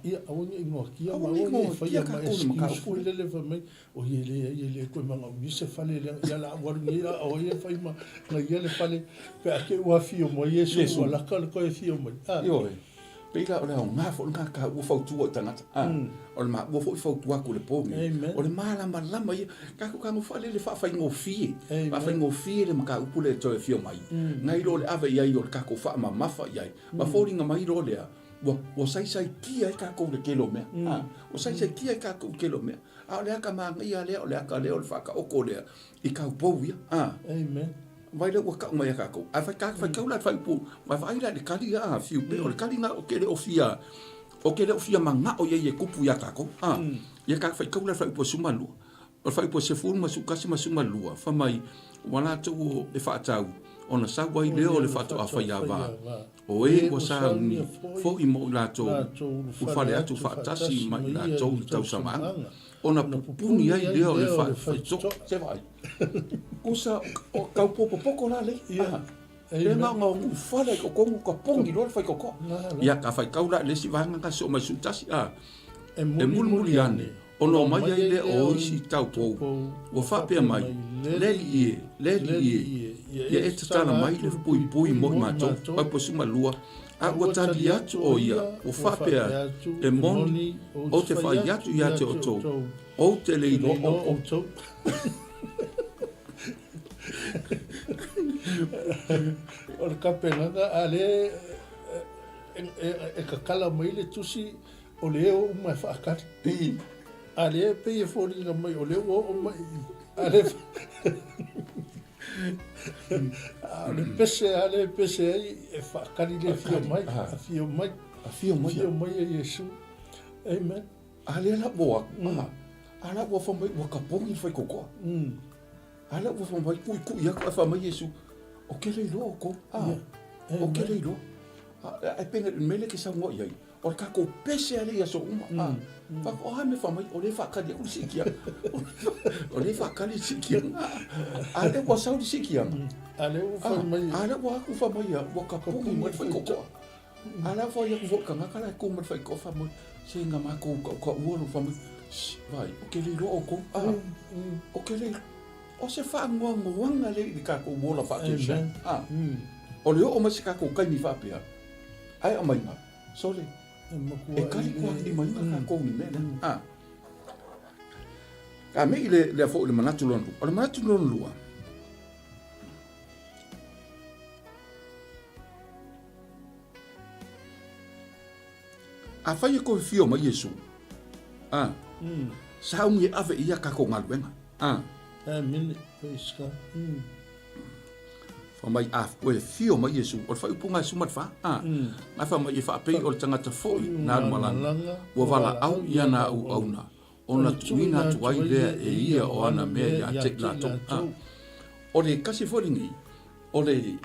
Ia, aua ne i noakia, ma aua ne i faia ma excuse foi lele fai mai, oi e leai, e le toe manaomia se fale lea, ia o le a ou alu nei la a o ai e fai ma gaia le fale pe a te i ua afio mai Iesu ua laka le toe afio mai. Ioe. Pei la o le aoga foi lena ta ua fautua i tagata, a, o le maua foi fautua atu i le po nei, o le malamalama ia. Tatou tago faalele faafaigofie, faafaigofie le mataupu lea e toe afio mai, nai lo le ave i ai o le tatou faamamafa i ai, ma foliga mai loa lea, ua, ua saisaitia ai tatou i le tele o mea, a, ua saisaitia ai tatou i le tele o mea. A o le ata manaia lea, o le ata lea o le faataoto lea i taupou ia, a. Amen. Vai lea ua tau mai ia tatou. Ae fai ta faitau la i le faaiupu, ma vaai la i le kali ia a fiu pei o le kali na ou te le o fia, ou te le o fia manao i ai e tupu ia tatou. A, ia ta faitau la i le faaiupu e 12. O le faaiupu e 11 ma 12, fai mai, ua latou e faatau, ona sau ai lea o le faatoa faiava, o e ua sauni foi mo i latou, ulufale atu faatasi ma i latou i le tausamaaga. Ona pupuni ai lea o le faitotoa. Se vaai. Kusa o tau popopopo la lei. Ia. Le na nga u fale ko kongu ka pongi loa le faitotoa. Ia ka faitau la i le isi vaega ka soo mai suitasi a. E mulimuli ane ona omai ai lea o isi taupou ua faapea mai, Le alii e, le alii e, ia e tatala mai le puipui mo i matou. Paipua 12, A ua tali atu ʻo ia, ua faapea atu, E moni, ou te fai atu iā te outou, ou te le iloa outou. O le kapenaga a lea e tatala mai le tusi o le o uma e faatali. A lea e pei e foliga mai o lea ua oo mai i i. A lea A o le pese a lea e pese ai e faatali le afio mai, afio mai. Afio mai. Afio mai e Iesu. Amen. A lea la ua atu, a la ua fai mai ua kapogi le faitotoa. A lea ua fai mai kuʻikuʻi atu ae fai mai Iesu, o ke le iloa outou. A, o ke le iloa. Ae pei o le mea lea e te saunoa i ai, O le tatou pese lea i aso uma. A, faatoa a mea fai mai, o lea e faatali atu le siitia. O lea e faatali le siitiaga. A lea ua sau le siitiaga. A lea ua fai mai. A lea ua atu fai mai ia, ua kapogi mai le faitotoa. A lea fai atu foi tagata la e tu mai le faitotoa fai mai, se na matou tautaua lo fai mai, vai, ou te le iloa outou. A, ou te le iloa. O se faanoanoaga lea i le tatou ola faa-Kerisiano. A, o le oo mai se tatou taimi faapea, ae aumaiga, Sole, e kali kuakimaina tatou i le mea lea. A. A mei le, lea foi le manatu lona lua. O le manatu lona lua, afai e toe fio mai Iesu, a, sauni e ave i ia tatou galuega. A. Amen. Praise God. Mm. Fai mai, a toe fio mai Iesu, o le faaiupuga e 14, a, ae fai mai e faapei o le tagata foi na alu malaga, ua valaau i ana auauna, ona tuuina atu ai lea e ia o ana mea ia te i latou. A, o le tasi foi lenei, o le,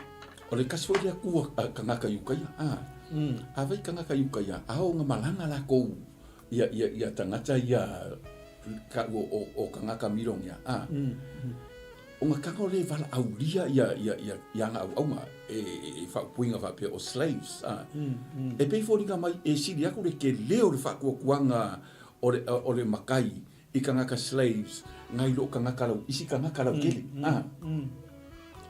O le kasi foi lea kua kanaka i uka ia, a. A vai kanaka i uka ia, a o nga malanga lakou ia ia ia tangata ia ka o o o kangaka mirongia, a. O nga kanga o le valaaulia ia ia ia ia nga auaunga e e faaupuina faapea o slaves, a. E pei foliga mai e sili aku le kele o le faakuakuaga o le o le makai i kangaka slaves ngai lo kangaka lau isi kangaka lau kele a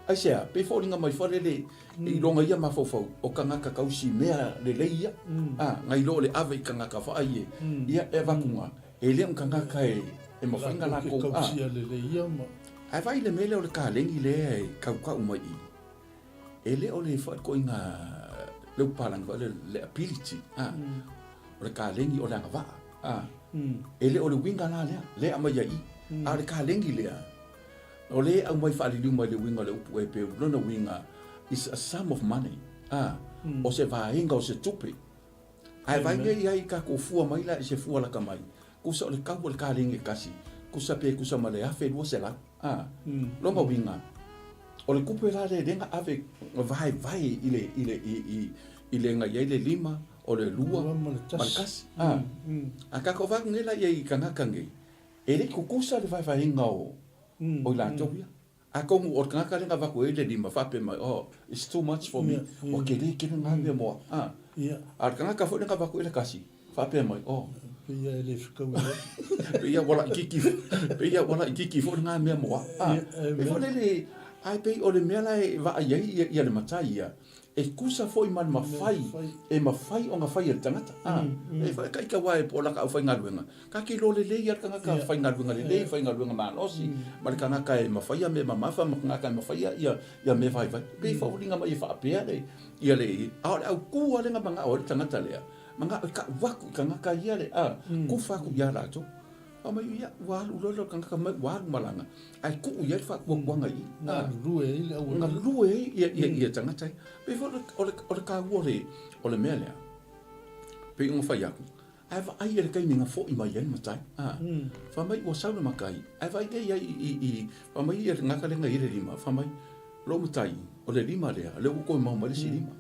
aisea pe foliga mai fale le i longa ia mafaufau o kangaka kausi mea lelei ia a ngai lo le ave i kangaka faa ie ia e avakuga e le o kangaka e e mafai ona lakou a Kausia lelei ia ma. Ae vaai i le mea lea o le kalegi lea e kaukau mai i e le o le faatoaiga le upu palagi foi lea le ability a o le kalegi o le agavaa a e le o le uiga la lea lea e aumai ai i a o le kalegi lea o lea e aumai faaliliu mai le uiga o le upu Heperu lona uiga is a sum of money a o se vaega o se tupe ae vaai nei i ai tatou fua mai la i se fua lata mai Kusa o le kau o le kalegi e kasi, kusa pe kusa ma le 1200. A, lona uiga, o le tupe la lea lea na ave vaevae i le, i le, i, i, i le na i ai le lima, o le lua, ma le tasi. A, a tatou vaai atu nei la i ai i kanaka nei, e le i tutusa le vaevaega o, o i latou ia. Atonu o le tagata lea na avatu ai le lima faapea mai, oh, it's too much for me, ua tele tele na mea mo au. A, a o le tagata foi lea na avatu ai le tasi, faapea mai, oh, Pei ia e le fetaui ai. Pei ia ua laitiiti, pei ia ua laitiiti foi lena mea mo au. A, pei foi lele, ae pei o le mea la e vaai ai ia, ia le matai ia, e tusa foi ma le mafai, e mafai ona fai e le tagata. A, e fai ka ita aua po o laka aufaigaluega, Ka te iloa lelei lava le tagata faigaluega lelei, faigaluega malosi, ma le tagata e mafaia mea mamafa ma tagata e mafaia ia ia mea vaivai. E pei e foliga mai e faapea le ia le a o le autu lava lea na manao ai le tagata lea, manao e tau atu i tagata ia le a kufa atu ia latou. Fai mai ia ua alu loa le tagata mai ua alu malaga ae tuu i ai le faatuatuaga i i. Galulue ai le aualii. Galulue ai ia ia ia tagata ia. Pei foi o le o le taua o le o le mea lea, pei ona fai atu, Ae vaai i le taimi na foʻi mai ai le matai, a. Fai mai ua sau le matai, ae vaai nei ai i, i, fai mai ia le tagata lea na i ai le lima, fai mai, lou matai, o le lima lea, lea ua toe maua mai le isi lima.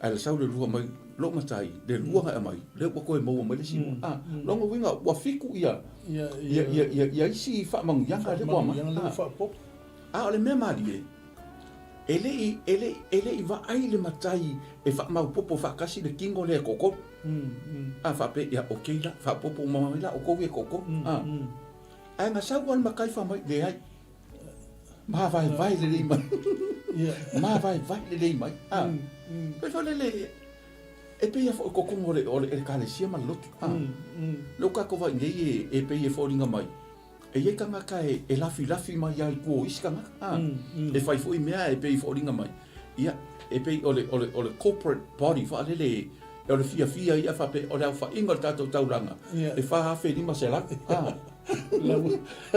Ae sau le lua mai, lou matai, le lua na e aumai, lea ua toe maua mai le isi lua. A, lona uiga, ua fitu ia, ia, ia, ia, ia isi faamanuiaga lea ua aumai. A, o le mea malie, E le i, e le i, e le i vaai le matai e faamaopoopo faatasi le tino lea e toatolu. A faapea, ia, okay la, faaopoopo uma mai la outou ia e toatolu. A. Ae na sau lava le matai fai mai, leai, mavaevae lelei mai. Mavaevae lelei mai. A. Pei foi lele, e pei lava foi o totonu o le, o le Ekalesia ma le lotu. A. Lea ua tatou vaai nei e, e pei e foliga mai, E i ai tagata e lafilafi mai lava i tua o isi tagata, a, e fai foi mea e pei e foliga mai, ia, e pei o le, o le, o le corporate body faalele, o le fiafia ia faapea, o le aofaiga o le tatou taulaga, e 4,500, a.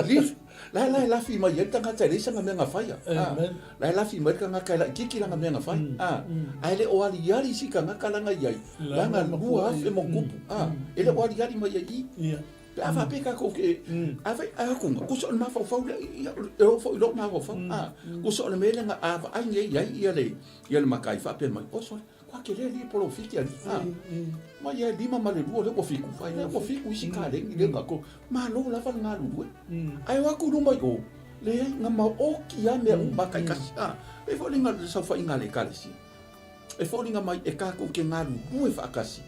Lif, la e, la e lafi mai ai le tagata e leai sana mea na faia, a. La e lafi mai le tagata e laitiiti lana mea na fai, a. Ae le o aliali si tagata la na i ai, lana 2,000 ma ona tupu, a. E le o aliali mai ai i i. Pe a faapea tatou ke, a fai, a akuga, kusa o le mafaufau lea, ia, e oo foi i lou mafaufau, a, kusa o le mea lea na a vaai nei i ai ia le, ia le matai faapea mai, o sole, kua tele alii polofiti alii, a, mai e lima ma le lua lea ua fitu, fai lea ua fitu isi kaleni lea na ko, malo lava le galulue. Ae o atu i luma i o, leai, na maoti lava mea uma taitasi, a, e pei foi o le saofaiga a le Ekalesia. E foliga mai e tatou te galulue faatasi,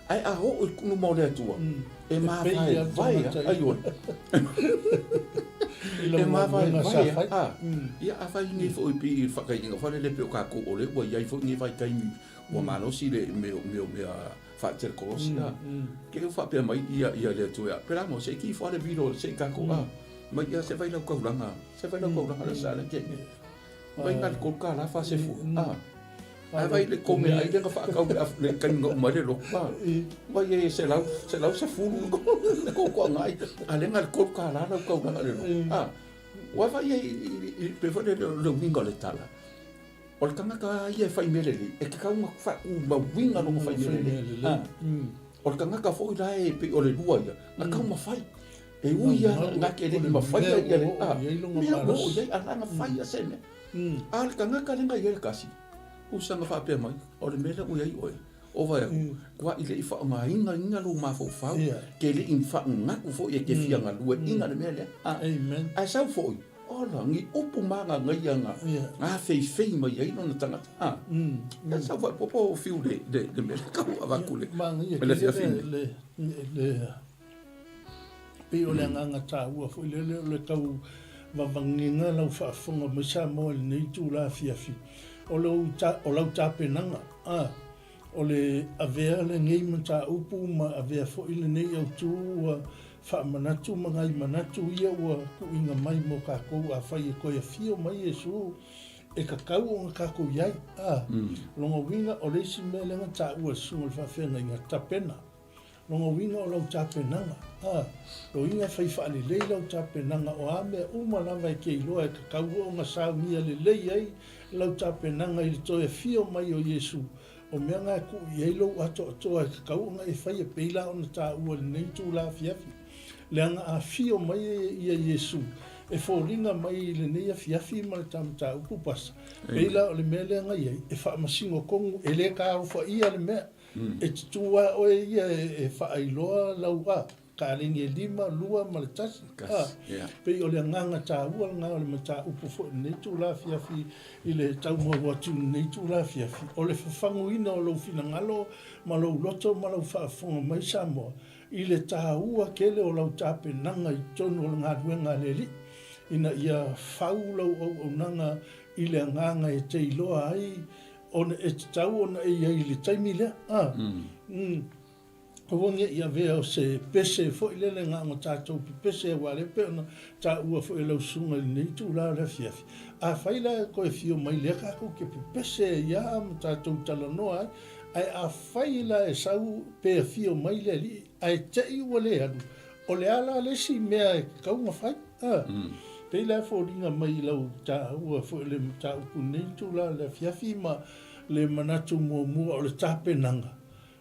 ae a oo i luma o le Atua, e mavaevae a, aioe. E mavaevae a, ia afai nei foi pei i le faataitaiga foi lele pei o tatou o lea ua i ai foi lenei vaitaimi ua malosi le mea o mea faatelekolosi a. Ke ua faapea mai ia ia le Atua ia, pela mo se i ki fale vilo se i tatou a, mai ia se vai lau taulaga, se vai lau taulaga le sa le te. Vai na le $3 40, a. Ae vai le kou meaai lea na faatau le taimi na uma ai le lotu, a. Vai e 110 le kokoaga ai, a lea na o le $3 lau taulaga i le lotu, a. Ua vaai ai i pei foi lele o le uiga o le tala, o le tagata lava ia e fai mea lelei, e tatau ona faatumauina lona fai mea lelei, a. O le tagata foi la e pei o le lua ia, na taumafai. E ui lava na te le i mafaia ia le, a, mea ua oo i ai, a na na faia se mea. A o le tagata lea na i ai le kasi. Usaga faapea mai, o le mea lea ua i ai oe, o vaai atu, tuai le i faaaogaina ina lou mafaufau, ke le i faagatu foi e te fia galueaiina le mea lea. Ae sau foi, ola, ni upu magagaia na gafeifei mai ai lona tagata. Ia sau faaopoopo fiu le mea lea tau avatu le afiafi nei. Pei o le agaga taua foi lele o le tau vavagiga lau faafofoga mai Samoa i lenei itula afiafi, o lou o lau tapenaga, a, o le avea lenei mataupu ma avea foi lenei autu ua faamanatu ma nai manatu ia ua tuuina mai mo tatou afai e toe afio mai Iesu e tatau ona tatou i ai, a. Lona uiga o le isi mea lea na taua e le Susuga i le Faafeagaiga, tapena. Lona uiga o lau tapenaga, a, loiga e fai faalelei lau tapenaga o a mea uma lava e te iloa e tatau ona saunia lelei ai lau tapenaga i le toe afio mai o Iesu, o mea na e tuu i ai lou atoatoa e tatau ona e faia pei la ona taua i lenei itula afiafi. Leaga a afio mai ia Iesu e foliga mai i lenei afiafi ma le ta mataupu pasa, pei la o le mea lea na i ai, e faamasino tonu, e le taaofaia le mea. E tutū lava oe ia e faailoa lau a, kaleni e 5, 2 ma le 1. A, pei o le agaga taua lena o le mataupu foi i lenei itula afiafi i le tau maua atu i lenei itula afiafi, o le fafaguina o lou finagalo ma lou loto ma lau faafofoga mai Samoa i le taua tele o lau tapenaga i totonu o le galuega a le Alii ina ia fau lau auaunaga i le agaga e te iloa ai Ona e tatau ona e i ai i le taimi lea, a. Aua ne i avea o se pese foi lele na ona tatou pepese aua o lea pei ona taua foi e lau susuga i lenei itula o le afiafi. Afai la e toe afio mai lea tatou te pepese ai lava ma tatou talanoa ai, ae afai la e sau pe afio mai le alii ae te i ua le alu, O le a la le isi mea e tatau ona fai? A. Pei la e foliga mai i lau taua foi o le mataupu i lenei itula o le afiafi ma le manatu muamua o le tapenaga.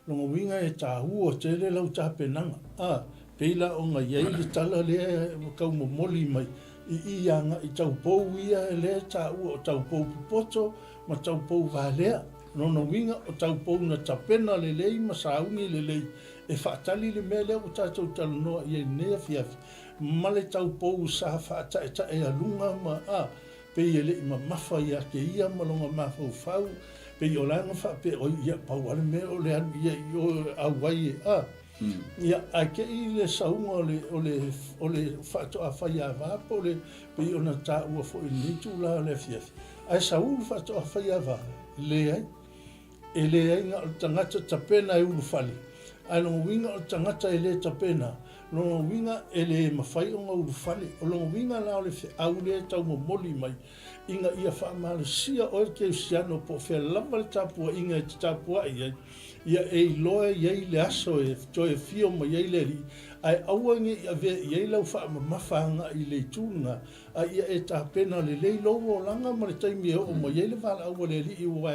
Lona uiga e taua tele lau tapenaga. A. Pei la ona i ai le tala lea e tau momoli mai i i agai taupou ia lea e taua o taupou popoto ma taupou valea. Lona uiga o taupou na tapena lelei ma sauni lelei E faatali le mea lea ua tatou talanoa i ai i lenei afiafi, ma le taupou sa faataetaealuga ma, a, pei e le i mamafa ia te ia ma lona mafaufau, pei o la na faapea, oi, ia, pau lava le mea o le alu ia i o e auai e, a. Ia, ae te i le sauga o le, o le, o le faatoa faiava po o le, pei ona taua foi i lenei itula o le afiafi, ae sau le faatoa faiava, leai. E leai na o le tagata tapena e ulufale, ae lona uiga o le tagata e le tapena, lona uiga e le mafai ona ulufale. O lona uiga la o le feau lea e taumomoli mai, ina ia faamalosia oe le kerisiano po o fea lava le tapuaiga e te tapuai ai, ia e iloa i ai le aso e toe afio mai ai le Alii, ae aua ne i avea i ai lau faamamafa agai i le itu lena, A ia e tapena lelei lou olaga ma le taimi e oo mai ai le valaau a le Alii aua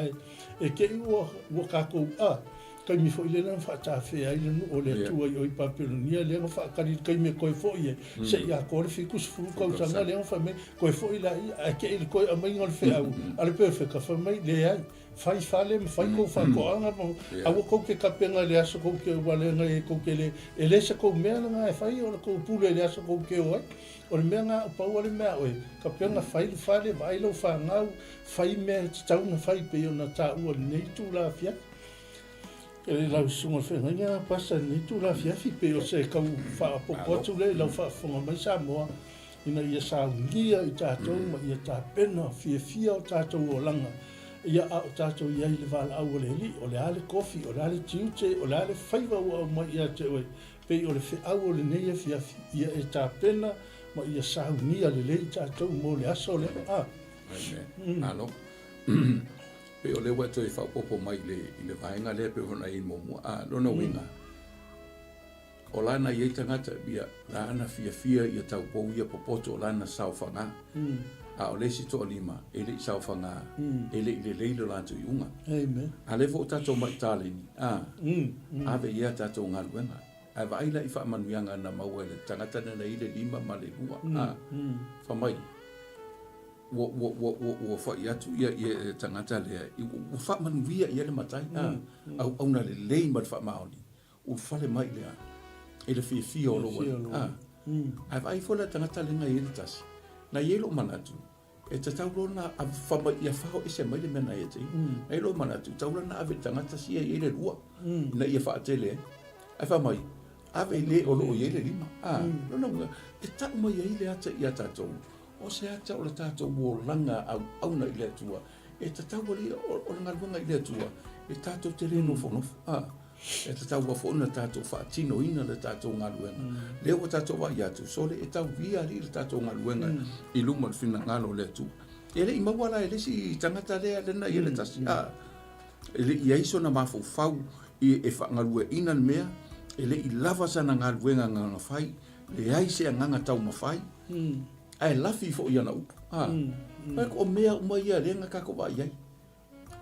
e te i ua ua tatou a taimi foi lea na faatafea ai le nuu o le Atua i o i Papelonia lea na faatali i le taimi e toe foi ai se i atoa le 70 tausaga lea na fai mai toe foi laia ae te i le toe aumaiga o le feau a le perofeta fai mai leai fai fale ma fai kou faatoaga ma aua kou te tapena i le aso kou te aua leaga e kou te le e le se kou mea lena e fai o le kou pule i le aso kou te o ai. O le mea lena, pau lava le mea a oe, tapena fai le fale, vaai lau fanau, fai mea e tatau ona fai pei ona taua i lenei itula afiafi. E lau susuga i le feagaiga Pastor i lenei itula afiafi, pei o se tau faaopoopo atu lea i lau faafofoga mai Samoa, ina ia saunia i tatou ma ia tapena fiafia o tatou olaga, ia a o tatou i ai i le valaau a le Alii, o le a le kofi, o le a le tiute, o le a le faiva ua aumai ia te oe, Pei o le feau o lenei afiafi, ia e tapena ma ia saunia lelei tatou mo le aso lea. A. Amen. Malo. Pei o lea ua e toe faaopoopo mai i le, i le vaega lea pei ona i ai muamua. A, lona uiga, o lana i ai tagata, ia, lana fiafia ia taupou ia popoto o lana saofaga. A o le isi toalima, e le i saofaga, e le i lelei lo latou iuga. Amen. A lea foi ua tatou mai taleni, a. Ave i ai a tatou galuega. Ae vaai la i faamanuiaga na maua e le tagata lea na i le 5 ma le 2, a. Fai mai. Ua, ua, ua, ua, ua fa'i atu ia, ia le tagata lea, ua faamanuia i ai le matai, a, auauna lelei ma le faamaoni, ulufale mai lea i le fiafia o lou alii. A, ae vaai ifo la tagata lea na i ai le tasi, na i ai lou manatu, e tatau loa ona fai mai ia fao ese mai le mea na ia te ia. Na i ai lou manatu, e tatau la ona ave i le tagata sia e i ai le lua, ina ia faatele ai. Ae fai mai, ave i le o lo o i ai le lima. A, lona uiga, e tau mai ai le ata ia tatou, O se ata o le tatou olaga auauna i le Atua, e tatau alii o le galuega i le Atua, e tatou te le nofonofo, a, e tatau lava foi ona tatou faatinoina le tatou galuega. Lea ua tatou vaai atu, sole e tauia alii le tatou galuega i luma o le finagalo o le Atua. E le i maua la e le isi tagata lea lena i ai le tasi, a, e le i i ai sona mafaufau i e faagalueaiina le mea, e le i lava sana galuega na fai, Leai se agaga taumafai, ae lafi foi i ana upu. A, Fai atu, o mea uma ia lea na tatou vaai ai.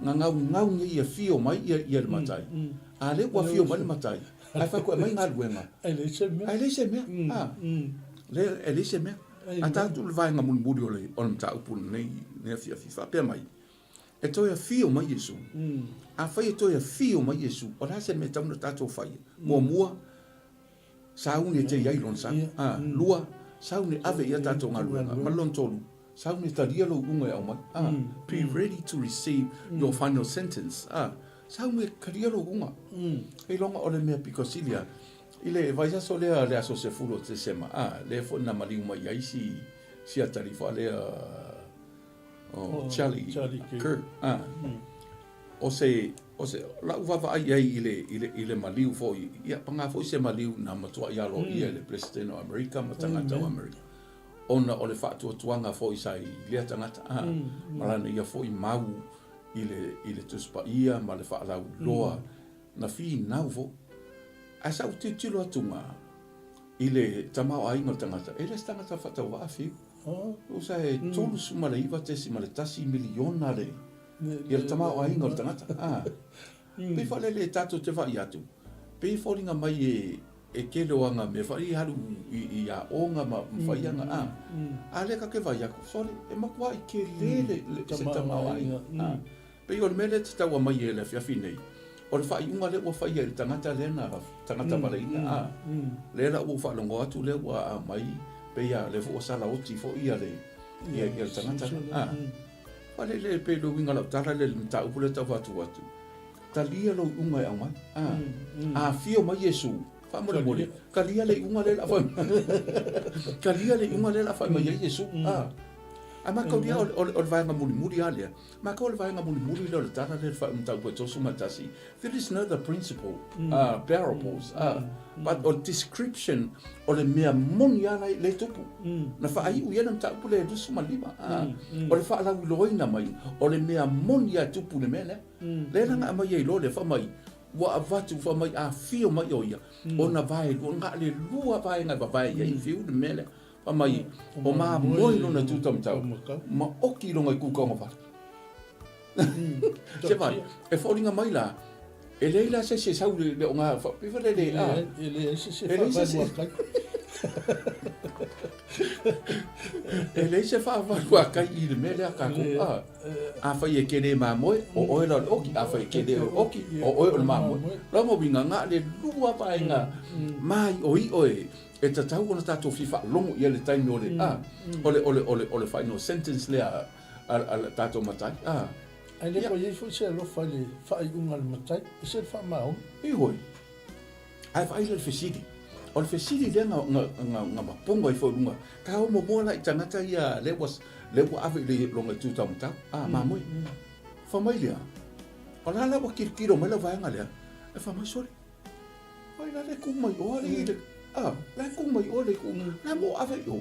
Na gaugau nei ia afio mai ia, ia le matai. A lea ua afio mai le matai, ae fai atu e aumai galuega. Ae leai se mea. Ae leai se mea. A, lea, e leai se mea. A tatou i le vaega mulimuli o le, o le mataupu lenei, lenei afiafi, faapea mai, e toe afio mai Iesu. Afai e toe afio mai Iesu, o le a se mea e tatau ona tatou faia? Muamua, Sauni e te i ai lona sa. A, lua, sauni e ave i a tatou galuega. Ma le lona tolu, sauni e talia lou iuga e aumai. A, be ready to receive your final sentence. A, sauni e talia lou iuga. Ailoga o le mea pito sili a, i le vaiaso lea le aso 10 o Tesema, a, lea foi na maliu mai ai si, si atalii lea, o Charlie, Charlie Kirk. A, o se, o se, la'u vaavaai i ai i le, i le, i le maliu foi, ia, paga foi se maliu na matua'i aloaia e le Peresetene o Amerika ma tagata o Amerika, ona o le faatuatuaga foi sa i lea tagata, a, ma lana ia foi mau i le, i le Tusi Paia ma le faalauiloa, na finau foi. Ae sa ou tilotilo atu ga i le tamaoaiga o le tagata, e le se tagata faatauvaa fiu. Tusa e 39.1 miliona le ia le tamaoaiga o le tagata. A. Pei faalele tatou te vaai atu, pei e foliga mai e e tele o ana mea fai e alu i aoga ma fai ana a. A lea tatou te vaai atu, sole, e matuai tele le se tamaoaiga. A. Pei o le mea lea e te tau aumai e le afiafi nei, o le faaiuga lea ua faia e le tagata lea na tagata valaina, a, lea la ua ou faalogo atu lea ua aumai, pei lava lea foi ua salaoti foi ia le, ia, ia le tagata lea, a. Faalele pei le uiga o lau tala lea i le mataupu lea e tau faatuu atu, talia lou iuga e aumai, a. A afio mai Iesu, faamolemole, talia le iuga lea o le a fai mai, talia le iuga lea o le a fai mai ai Iesu, a. Ae mataulia o le vaega mulimuli lava lea, matau o le vaega mulimuli lea o le tala lea i le mataupu e 31, there is no other principle, parables, but o le description o le mea moni lava lea e tupu. Na faaiu i ai le mataupu lea e 25, o le faalauiloaina mai o le mea moni lava e tupu i le mea lea. Lea la na aumai ai loa lea, fai mai, ua avatu, fai mai, a afio mai o ia, ona vaelua, na o le lua vaega e vavae i ai, fiu le mea lea. Fai mai, o mamoe lona itu taumatau, ma oki lona itu taugavale. Se vai, e foliga mai la, e leai la se isi e sau i le oga, pei foi lele, a. E leai se isi e faavalu a kai. E leai se faavalu a kai i le mea lea a tatou, a. Afai e kele mamoe, o oe la o le oki, afai e kele o le oki, o oe o le mamoe. Lona uiga, na o le lua vaega maioio e E tatau ona tatou fia faalogo i ai le taimi o le, a, o le, o le, o le, o le final sentence lea a, a le tatou matai, a. Ae le ua i ai foi se alofa i le faaiuga a le matai, e se le faamaoni. Ioe. Ae vaai la i le fesili. O le fesili lea na, na, na, na mapoga ifo i luga, ka o muamua la i tagata ia lea ua, lea ua ave i le lona itu taumatau, a, mamoe. Fai mai lea, o la la ua tilotilo mai lau vaega lea, e fai mai, sole, Ai la le ku mai o le ile a la ku mai o le ku la mo ave i o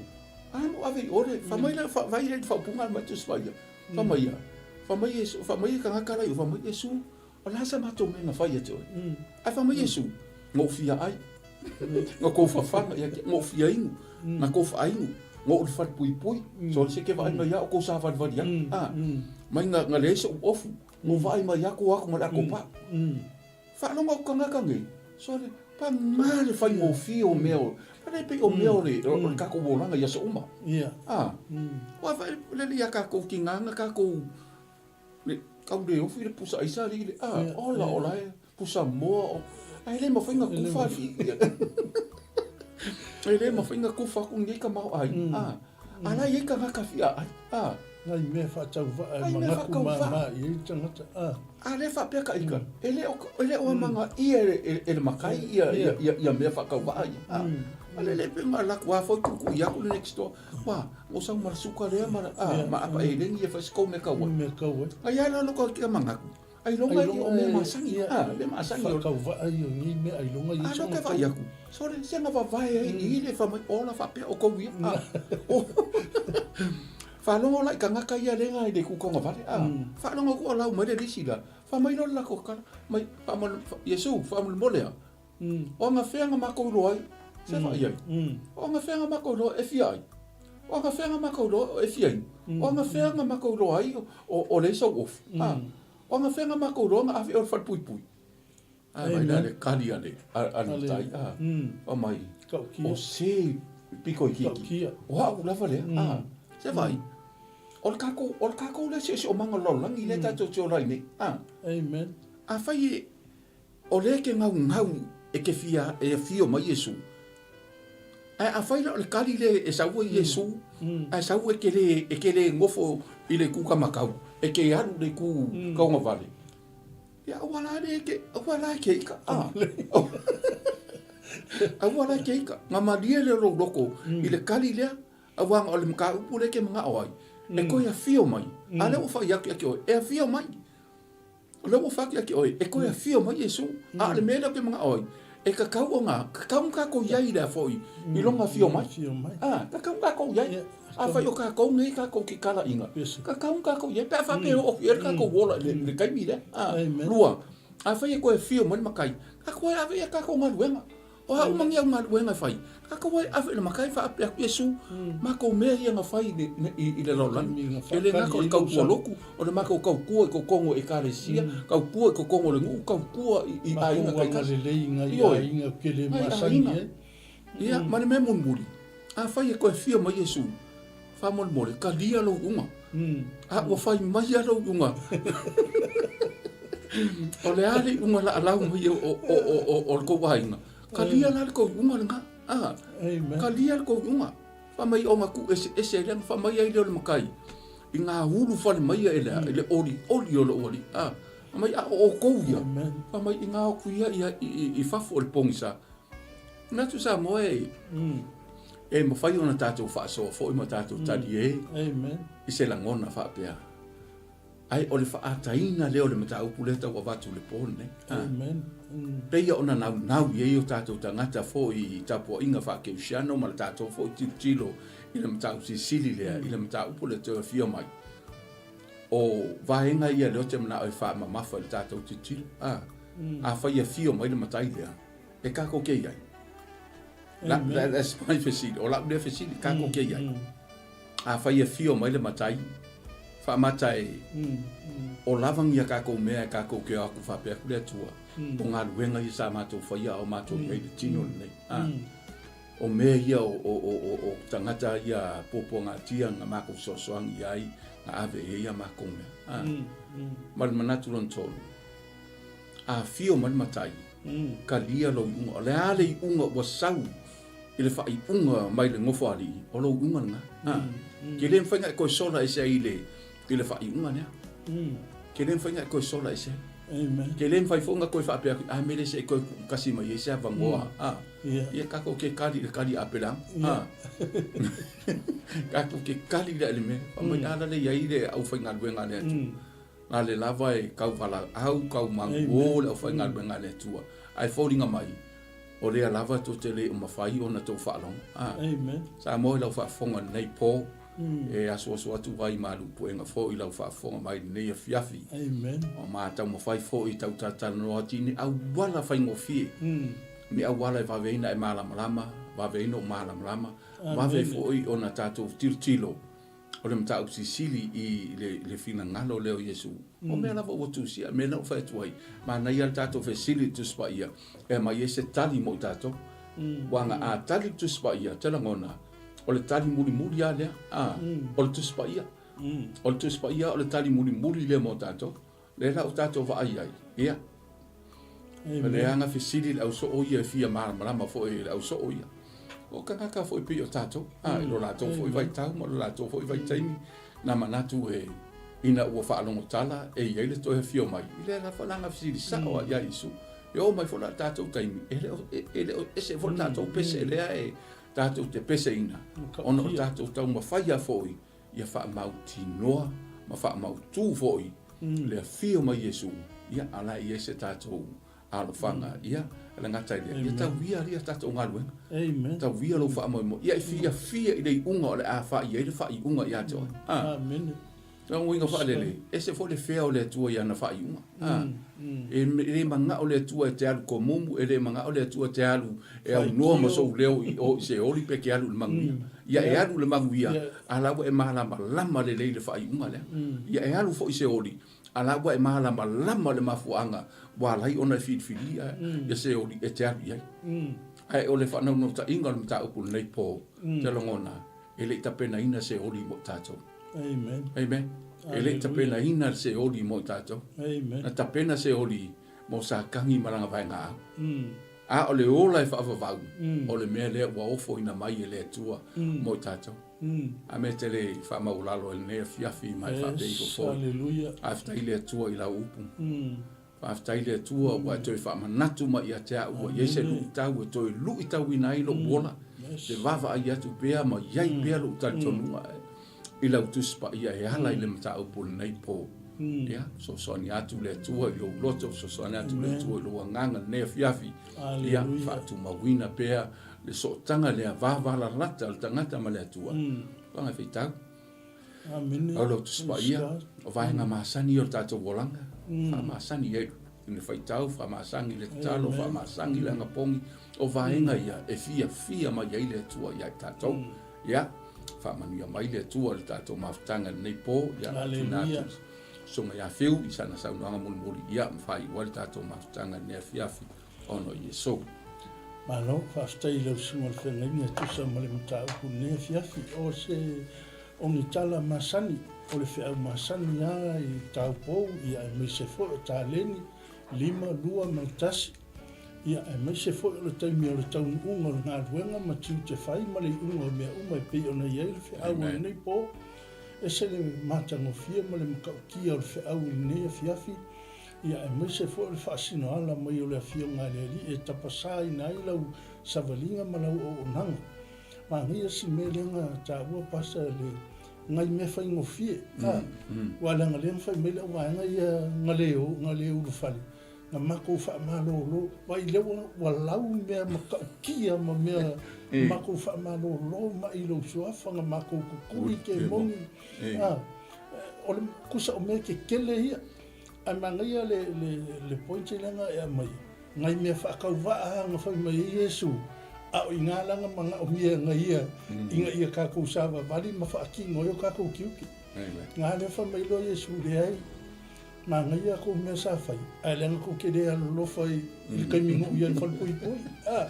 a mo ave i o le fa mai la fa vai le fa punga mai tu sfaia fa mai ia fa mai Yesu fa mai ka ngaka la fa mai Yesu o la sa matou me na fai te oi ai fa mai Yesu ngo fia ai ngo ko fa fa ia ngo fia inu na ko fa inu ngo ul fa pui pui so se ke vai mai ia ko sa va va ia a mai nga nga le so ofu ngo vai mai ia ko aku ma la ko pa Faalogo aku kanaka nei, sole, Paga le faigofie o mea o, a le pei o mea o le, o le tatou olaga i aso uma. Ia. A, aua foi le lei a tatou tiga na tatou, le, tau le ofi le pusa aisa alii le, a, ola ola e, pusa moa o, ae le mafai na kufa alii. E le mafai na kufa aku nei tamaoaiga, a, a la e i ai tagata fia ai, a. Nai mea faatauvaa e manatu mama i ai tagata, a. A lea faapea ka ika, e le o, e le o amanaia e le matai ia, ia, ia, ia mea faatauvaa ia, a. A le le pe ma laku a foi tuutuui aku le next door, wa, o sau ma le suka lea ma, a, ma apa eleni ia fai se kou mea kau ai. Mea kau ai. Ai a la loko ki manatu. Ailoga ia o mea masani, a, mea masani o. Faatauvaa ia o nei mea ailoga ia. A lea ke vaai aku, sole, se na vavae ai i le fai mai, ola faapea o kou ia, a. Faalogo la i tagata ia lega i le kūkaugavale, a. Faalogo aku o lau mai le lisi la, fai mai loa le latou tala, mai, faamolemole, Iesu, faamolemole a. O agafea na makou iloa ai, se vaai ai. O agafea na makou iloa e fia ai. O agafea na makou iloa e fia inu. O agafea na makou iloa ai o leai sou ofu. A, o agafea na makou iloa na ave oe i le falepuipui. A vai la le kali a le a le matai, a, fai mai, o se piko itiiti, o a'u lava lea, a, se vaai, o le tatou, o le tatou lea siosiomaga o le lalolagi lea tatou te ola ai nei, a. Amen. Afai e, O lea e ke gaugau e ke fia e afio mai Iesu. Ae afai la o le kali lea e sau ai Iesu, ae sau e ke le e ke le nofo i le itu kamakau, e ke alu i le itu kaugavale, ia aua la le ke aua la ke ika a. Aua la ke ika. Na malie lea o lou loko i le kali lea, aua o le mataupu lea e ke manao ai, e toe afio mai. A lea ua fai atu ia te oe, e afio mai. O lea ua fai atu ia te oe, e toe afio mai Iesu. A o le mea lea ou te manao ai, e tatau ona, tatau ona tatou i ai lea foi i lona afio mai. A, tatau ona tatou i ai. Afai o tatou nei tatou te talaiga, tatau ona tatou i ai pe a faapea e oo atu i ai le tatou ola i le taimi lea. A, lua, afai e toe afio mai le matai, tatou o e ave i a tatou galuega. O a uma ni au galuega e fai, tatou o e ave i le matai faapea atu, Iesu, matou mea ia na fai i le lalolagi, e le gata o le tautua lotu, o le matou tautua i totonu o Ekalesia, tautua i totonu o le nuu, tautua i aiga taitasi. Ioe, nai aiga. Ia, ma le mea mulimuli, afai e toe afio mai Iesu, faamolemole, talia lou iuga. A ua fai mai lava lou iuga. O le a le iuga laalau mai o le tou aiga, talia la le tou iuga lena. A, talia le tou iuga. Fai mai ona tuueseese ai lea, ona fai mai ai lea o le matai, i ngā ulu fale mai e le, i le olioli o lou alii. A, fai mai, a o outou ia, fai mai i ngā oku ia i fafo o le pogisa. Manatu Samoa e, e mafai ona tatou faasoa foi ma tatou talie i se lagona faapea. Ae o le faaataina lea o le mataupu lea tau avatu i le po lenei. Amen. Peia ona naunau i ai o tatou tagata foi i tapuaiga faakerisiano ma le tatou foi tilotilo i le mataupu silisili lea, i le mataupu lea toe afio mai. O vaega ia lea ou te manao e faamamafa i le tatou tilotilo. A, afai e afio mai le matai lea, E kako ke i ai. La, that, that's my fesili. O lau lea fesili, kako ke i ai. Afai e afio mai le matai, faamata e, o lavangia kakou mea e kakou ke o aku faapea aku le Atua, o galuega ia sa matou faia a o matou i ai le tino lenei. A, o mea ia o, o, o, o, o tagata ia puapuagatia na makou fesoasoani i ai, na ave i ai ia makou mea. A, ma le manatu lona tolu, afio mai le matai, Talia lou iuga. O le a le iuga ua sau i le faaiuga mai le Nofoalii, o lou iuga lena. A, ke le mafai ona e toe sola ese ai i le, i le faaiuga lea. Ke le mafai ona e toe sola ese ai. Amen. Ke le mafai foi ona toe faapea atu, a mele se i toe tuukasi mai ai se avanoa. A, ia tatou ke kali i le kali a Apelama. A, tatou ke kali i le mea. Fai mai, a la le i ai le aufaigaluega a le Atua. Na le lava e kau valaau, kau manuō le aufaigaluega a le Atua, ae foliga mai, o lea lava tou te le o mafai ona tou faalogo. A. Amen. Samoa i lau faafofoga i lenei po, e asuasu atu ai malu puega foi i lau faafofoga mai i lenei afiafi. Amen. O ma taumafai foi i tau talatalanoa atu i ni auala faigofie, ni auala e vave ai ona e malamalama, vave ai ona ou malamalama, vave foi ona tatou tilotilo. O le mataupu silisili i le, le finagalo lea o Iesu, o mea lava ua tusia, mea na ou fai atu ai, manaia le tatou fesili i le Tusi Paia, e aumai ai se tali mo i tatou. Aua na a tali le Tusi Paia, ou te lagona, o le tali mulimuli lava lea, a, o le Tusi Paia. O le Tusi Paia o le tali mulimuli lea mo tatou. Lea la ua tatou vaai ai, ia, o lea na fesili le ausoo ia e fia malamalama foi i le ausoo ia. O tagata foi pei o tatou, a, i lo latou foi vaitau ma lo latou foi vaitaimi, na manatu e ina ua faalogo tala e i ai le toe afio mai, i lea lava la na fesili sao lava ia Iesu. E oo mai foi la i le tatou taimi, e le o, e le o ese foi le tatou pese lea e tatou te peseina, ona o tatou taumafaia foi ia faamautinoa ma faamautu foi le afio mai Iesu, ia, a la e i ai se tatou alofaga, ia, e le gata i lea, ia tauia ia tatou galuega. Amen. Tauia lou faamoemoe. Ia e fiafia i le iuga o le a fai ai le faaiuga ia te oe. Ah. Amen. O uiga faalelei, ese foi le fea o le Atua i ana faaiuga. Ah. E le manao le Atua e te alu komumu, e le manao le Atua e te alu e aunoa ma sou leo i o i Seoli pe ke alu i le manuia. Ia e alu i le manuia, a la ua e malamalama lelei i le faaiuga lea. Ia e alu foi i Seoli, a la ua e malamalama i le mafuaaga ua ala ai ona e filifilia ia Seoli e te alu i ai. Ae o le faanaunautaiga o le mataupu i lenei po, ou te lagona, e le i tapenaina Seoli mo i tatou. Amen. Amen. E le i tapenaina le Seoli mo i tatou. Amen. Na tapena Seoli mo Satani ma lana vaegaau. A o le ola e faavavau, o le mea lea ua ofoina mai e le Atua mo i tatou. A mea te le faamaualalo ai lenei afiafi ma e faapea ifo foi. Hallelujah. Faafetai i le Atua i lau upu. Faafetai i le Atua ua e toe faamanatu mai ia te au ua i ai se luitau e toe luitauina ai lou ola, le vaavaai atu pea ma i ai pea lou talitonuga i lau Tusi Paia e ala i le mataupu o lenei po. Ia, fesoasoani atu le Atua i lou loto, fesoasoani atu le Atua i lou agaga i lenei afiafi. Ia, faatumauina pea le sootaga lea vavalalata a le tagata ma le Atua. Tulaga e faitau. Amene. O lau Tusi Paia, o vaega masani ia o le tatou olaga, faamasani i ai le faitau, faamasani i le tatalo, faamasani i le agapogi, o vaega ia e fiafia mai ai le Atua ia i tatou. Ia, faamanuia mai le Atua i le tatou mafutaga i lenei po, ia, tuuina atu Susuga ia Fiu i sana saunoaga mulimuli, ia, ma faaiu ai le tatou mafutaga i lenei afiafi ona o Iesu. Malo, faafetai i lau Susuga i le Feagaiga e tusa ma le mataupu i lenei afiafi. O se onitala masani, o le feau masani lava i taupou, ia aemaise foi o taleni, 5, 2 ma le 1, ia aemaise foi o le taimi o le taunuuga o le galuega ma tiute fai ma le iuga o mea uma e pei ona i ai le feau o lenei po. Ese le matagofie ma le matautia o le feau i lenei afiafi, ia aemaise foi o le faasinoala mai o le Afioga a le Alii e tapasaina ai lau savaliga ma lau auaunaga. Manaia si mea lea na taua Pastor le nai mea faigofie a ua leaga lea na fai mai le au vaega ia na le o na le ulufale na matou faamalolo vaai lea ua ua lau mea matautia ma mea matou faamalolo mai i lou suafa na matou kukuli ke moni a o le tusa o mea tetele ia Ae manaia le, le, le point lea na e aumaia, nai mea faatauvaa na fai mai ai Iesu, a o i ina la na manaomia e ia ina ia tatou savavali ma faatino ai o tatou tiute. Na lea fai mai loa Iesu, leai, manaia kou mea sa fai, ae leaga kou te le alolofa i le taimi na ou i ai i le falepuipui, a,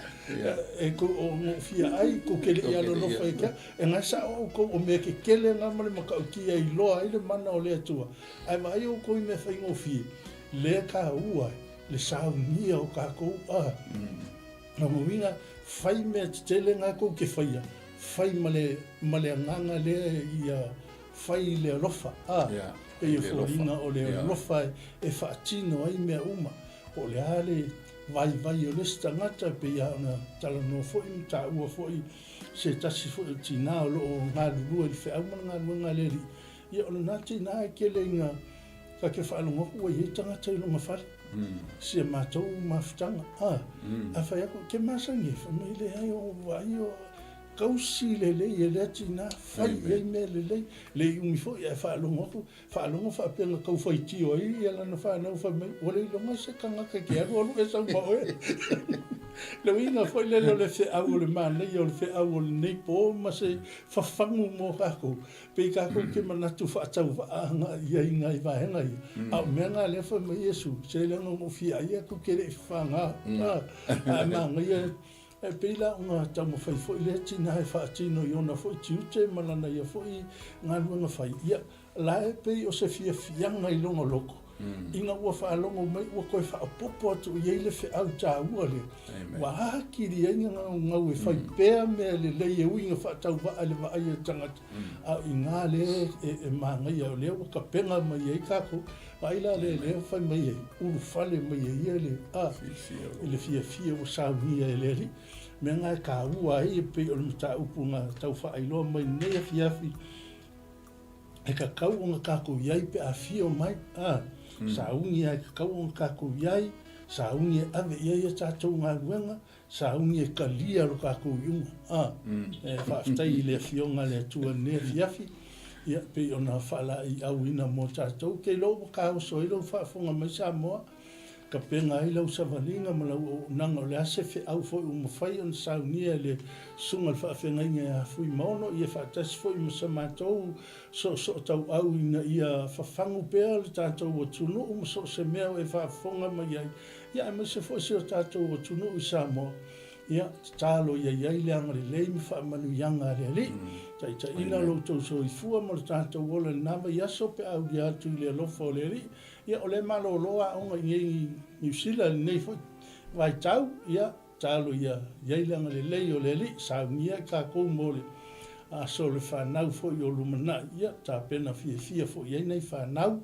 e kou, o, na ou fia ai, kou te le i alolofa ia te au. E na sao outou o mea tetele na ma le matautia e iloa ai le mana o le Atua, Ae vaai outou i mea faigofie, lea taua le saunia o tatou a. Lona uiga, fai mea tetele na tou te faia, fai ma le, ma le agaga lea ia fai i le alofa, a. Pei e foliga o le alofa e faatino ai mea uma. Po o le a le vaivai o le isi tagata, pei lava ona talanoa foi ma taua foi se tasi foi o tina o lo o galulue i le feau ma le galuega a le Alii, Ia o lena tina e tele ina ta te faalogo atu ua i ai tagata i lona fale, si a matou mafutaga, a, a fai atu, e te masani ai? Fai mai, leai, o vaai o tausi lelei e lea tina, fai i ai mea lelei, le i umi foi ae faalogo atu, faalogo faapea na tau faitio ai ia lana fanau fai mai, ua le iloga se tagata e te alu alu e sau ma oe. Le uiga foi lele o le feau o le manaia o le feau o lenei po ma se fafagu mo kākou, pei kākou ke manatu faatauvaa agai i ai i nai vaega ia. A o mea na lea fai mai Iesu, se leaga na ou fia ai atu ke le i fafaga, ae manaia e pei la ona taumafai foi lea tina e faatino i ona foi tiute ma lana ia foi galuega fai. Ia, la e pei o se fiafiaga i lona loto, ina ua faalogo mai ua toe faaopoopo atu i ai le feau taua lea, ua atili ai ona naunau e fai pea mea lelei e ui ina faatauvaa i le vaai a le tagata, a o i ina lea e manaia o lea ua tapena mai ai tatou. Vaai la lea lea fai mai ai, ulufale mai e ia le, a, i le fiafia ua saunia e le Alii. Mea na e taua ai e pei o le mataupu na tau faailoa mai i lenei afiafi, e tatau ona tatou i ai pe a afio mai, a, sauni lava e tatau ona tatou i ai, sauni e ave i ai a tatou galuega, sauni e talia lo tatou iuga, a. E faafetai i le Afioga a le Atua i lenei afiafi, ia, pei ona faalaeiauina mo tatou. Ou te iloa ua taoso ai lou faafofoga mai Samoa, Tapena ai lau savaliga ma lau auaunaga o le a se feau foi ua mafai ona saunia e le Susuga i le Faafeagaiga ia Fuimaono ia faatasi foi ma sa matou soosootauau ina ia fafagu pea le tatou atunuu ma so o se mea o e faafofoga mai ai, ia aemaise foi si o tatou atunuu i Samoa. Ia, tatalo ia i ai le agalelei ma faamanuiaga a le Alii. Taitaiina lo outou soifua ma lo tatou ola i lena vaiaso pe a aulia atu i le alofa o le Alii. Ia, o lea e malolo aoga i inei i Niu Sila i lenei foi vaitau, ia, tatalo ia i ai le agalelei o le Alii, saunia i tatou mo le aso o le fanau foi o lumanai, ia, tapena fiafia foi i ai nai fanau,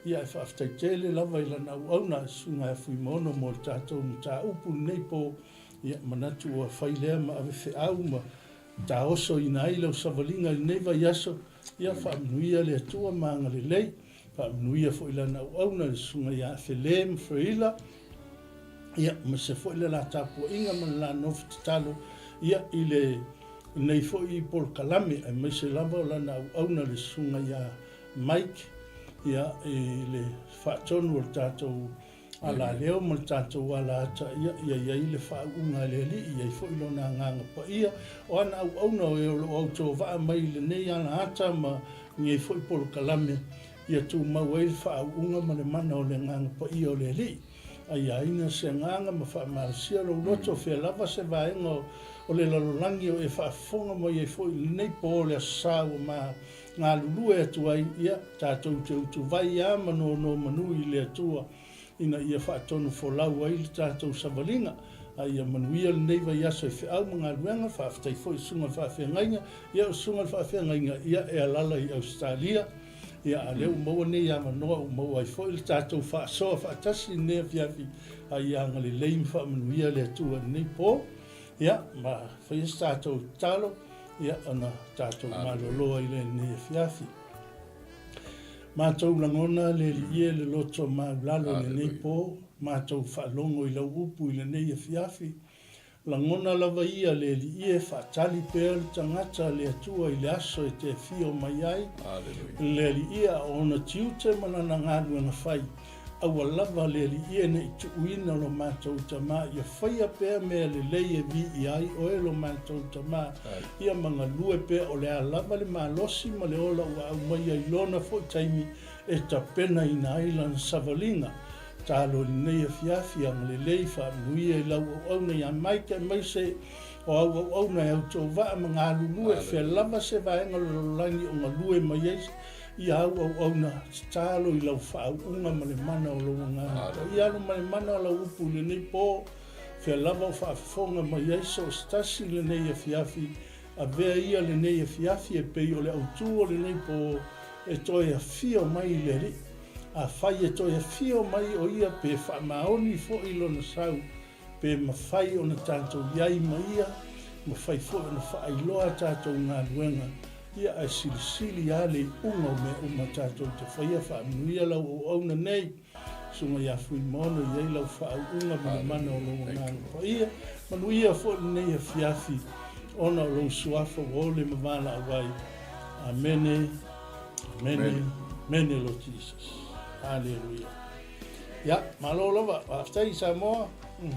ia, ae faafetai tele lava i lana auauna a Susuga ia Fuimaono mo le tatou mataupu i lenei po, ia, manatu ua fai lea ma ave feau ma taosoina ai lau savaliga i lenei vaiaso, ia, faamanuia le Atua ma agalelei. Faamanuia foi lana auauna i le susuga ia Fele ma Feila, ia, aemaise foi le la tapuaiga ma le la nofo tatalo, ia, i lenei foi polokalame, aemaise lava o lana auauna i le susuga ia Mike, ia, i le faatonu o le tatou alaleo ma le tatou alaata, ia, ia i ai le faauuga a le Alii, i ai foi Lona Agaga Paia, o ana auauna o e o lo o autovaa mai i lenei alaata ma lenei foi polokalame, ia tumau ai le faauuga ma le mana o le Agaga Paia o le Alii. Aiaina se agaga ma faamalosia lou loto, fea lava se vaega o le lalolagi o e faafofoga mai ai foi i lenei po o le Aso Sa ua ma galulue atu ai, ia, tatou te utuvai lava ma nonomanu i le Atua ina ia faatonufolau ai le tatou savaliga, a ia manuia lenei vaiaso i feau ma galuega. Faafetai foi i Susuga i le Faafeagaiga, ia o Susuga i le Faafeagaiga, ia e alaala i Ausetalia, ia a o lea ua maua nei avanoa ua maua ai foi le tatou faasoa faatasi i lenei afiafi, a ia agalelei ma faamanuia le Atua i lenei po. Ia, ma faia se tatou tatalo, ia, ona tatou malolo ai lea i lenei afiafi. Matou lagona le Alii e le loto maulalo i lenei po, matou faalogo i lau upu i lenei afiafi. Lagona lava ia le Alii e faatali pea le tagata a le Atua i le aso e te afio mai ai. Le Alii a o ona tiute ma lana galuega fai. Aua lava le Alii e ne i tuuina lo matou Tama ia faia pea mea lelei e viia ai oe lo matou Tama, ia ma galue pea o le a lava le malosi ma le ola ua aumaia i lona foi taimi e tapenaina ai lana savaliga. Talo i lenei afiafi, agalelei, faamanuia i lau auauna ia Mike aemaise o au auauna e autovaa ma galulue, fea lava se vaega o le lalolagi o galue mai ai Ia au auauna, tatalo i lau faauuga ma le mana o lou Agaga Paia. Alu ma le mana o lau upu i lenei po, fea lava o faafofoga mai ai so o se tasi i lenei afiafi, avea ia lenei afiafi e pei o le autu o lenei po e toe afio mai i le Alii. Afai e toe afio mai o Ia pe faamaoni foi Lona sau, Pe mafai ona tatou i ai ma ia, mafai foi ona faailoa a tatou galuega, ia ae silisili lava le iuga o mea uma tatou te faia. Faamanuia lau auauna nei, Susuga ia Fuimaono, i ai lau faauuga ma le mana o lou Agaga Paia. Manuia foi lenei afiafi ona o lou Suafa ua ole ma valaau ai. Amene, amene, amene Lord Jesus. Haleluia. Ia, malo lava. Faafetai Samoa. Mm.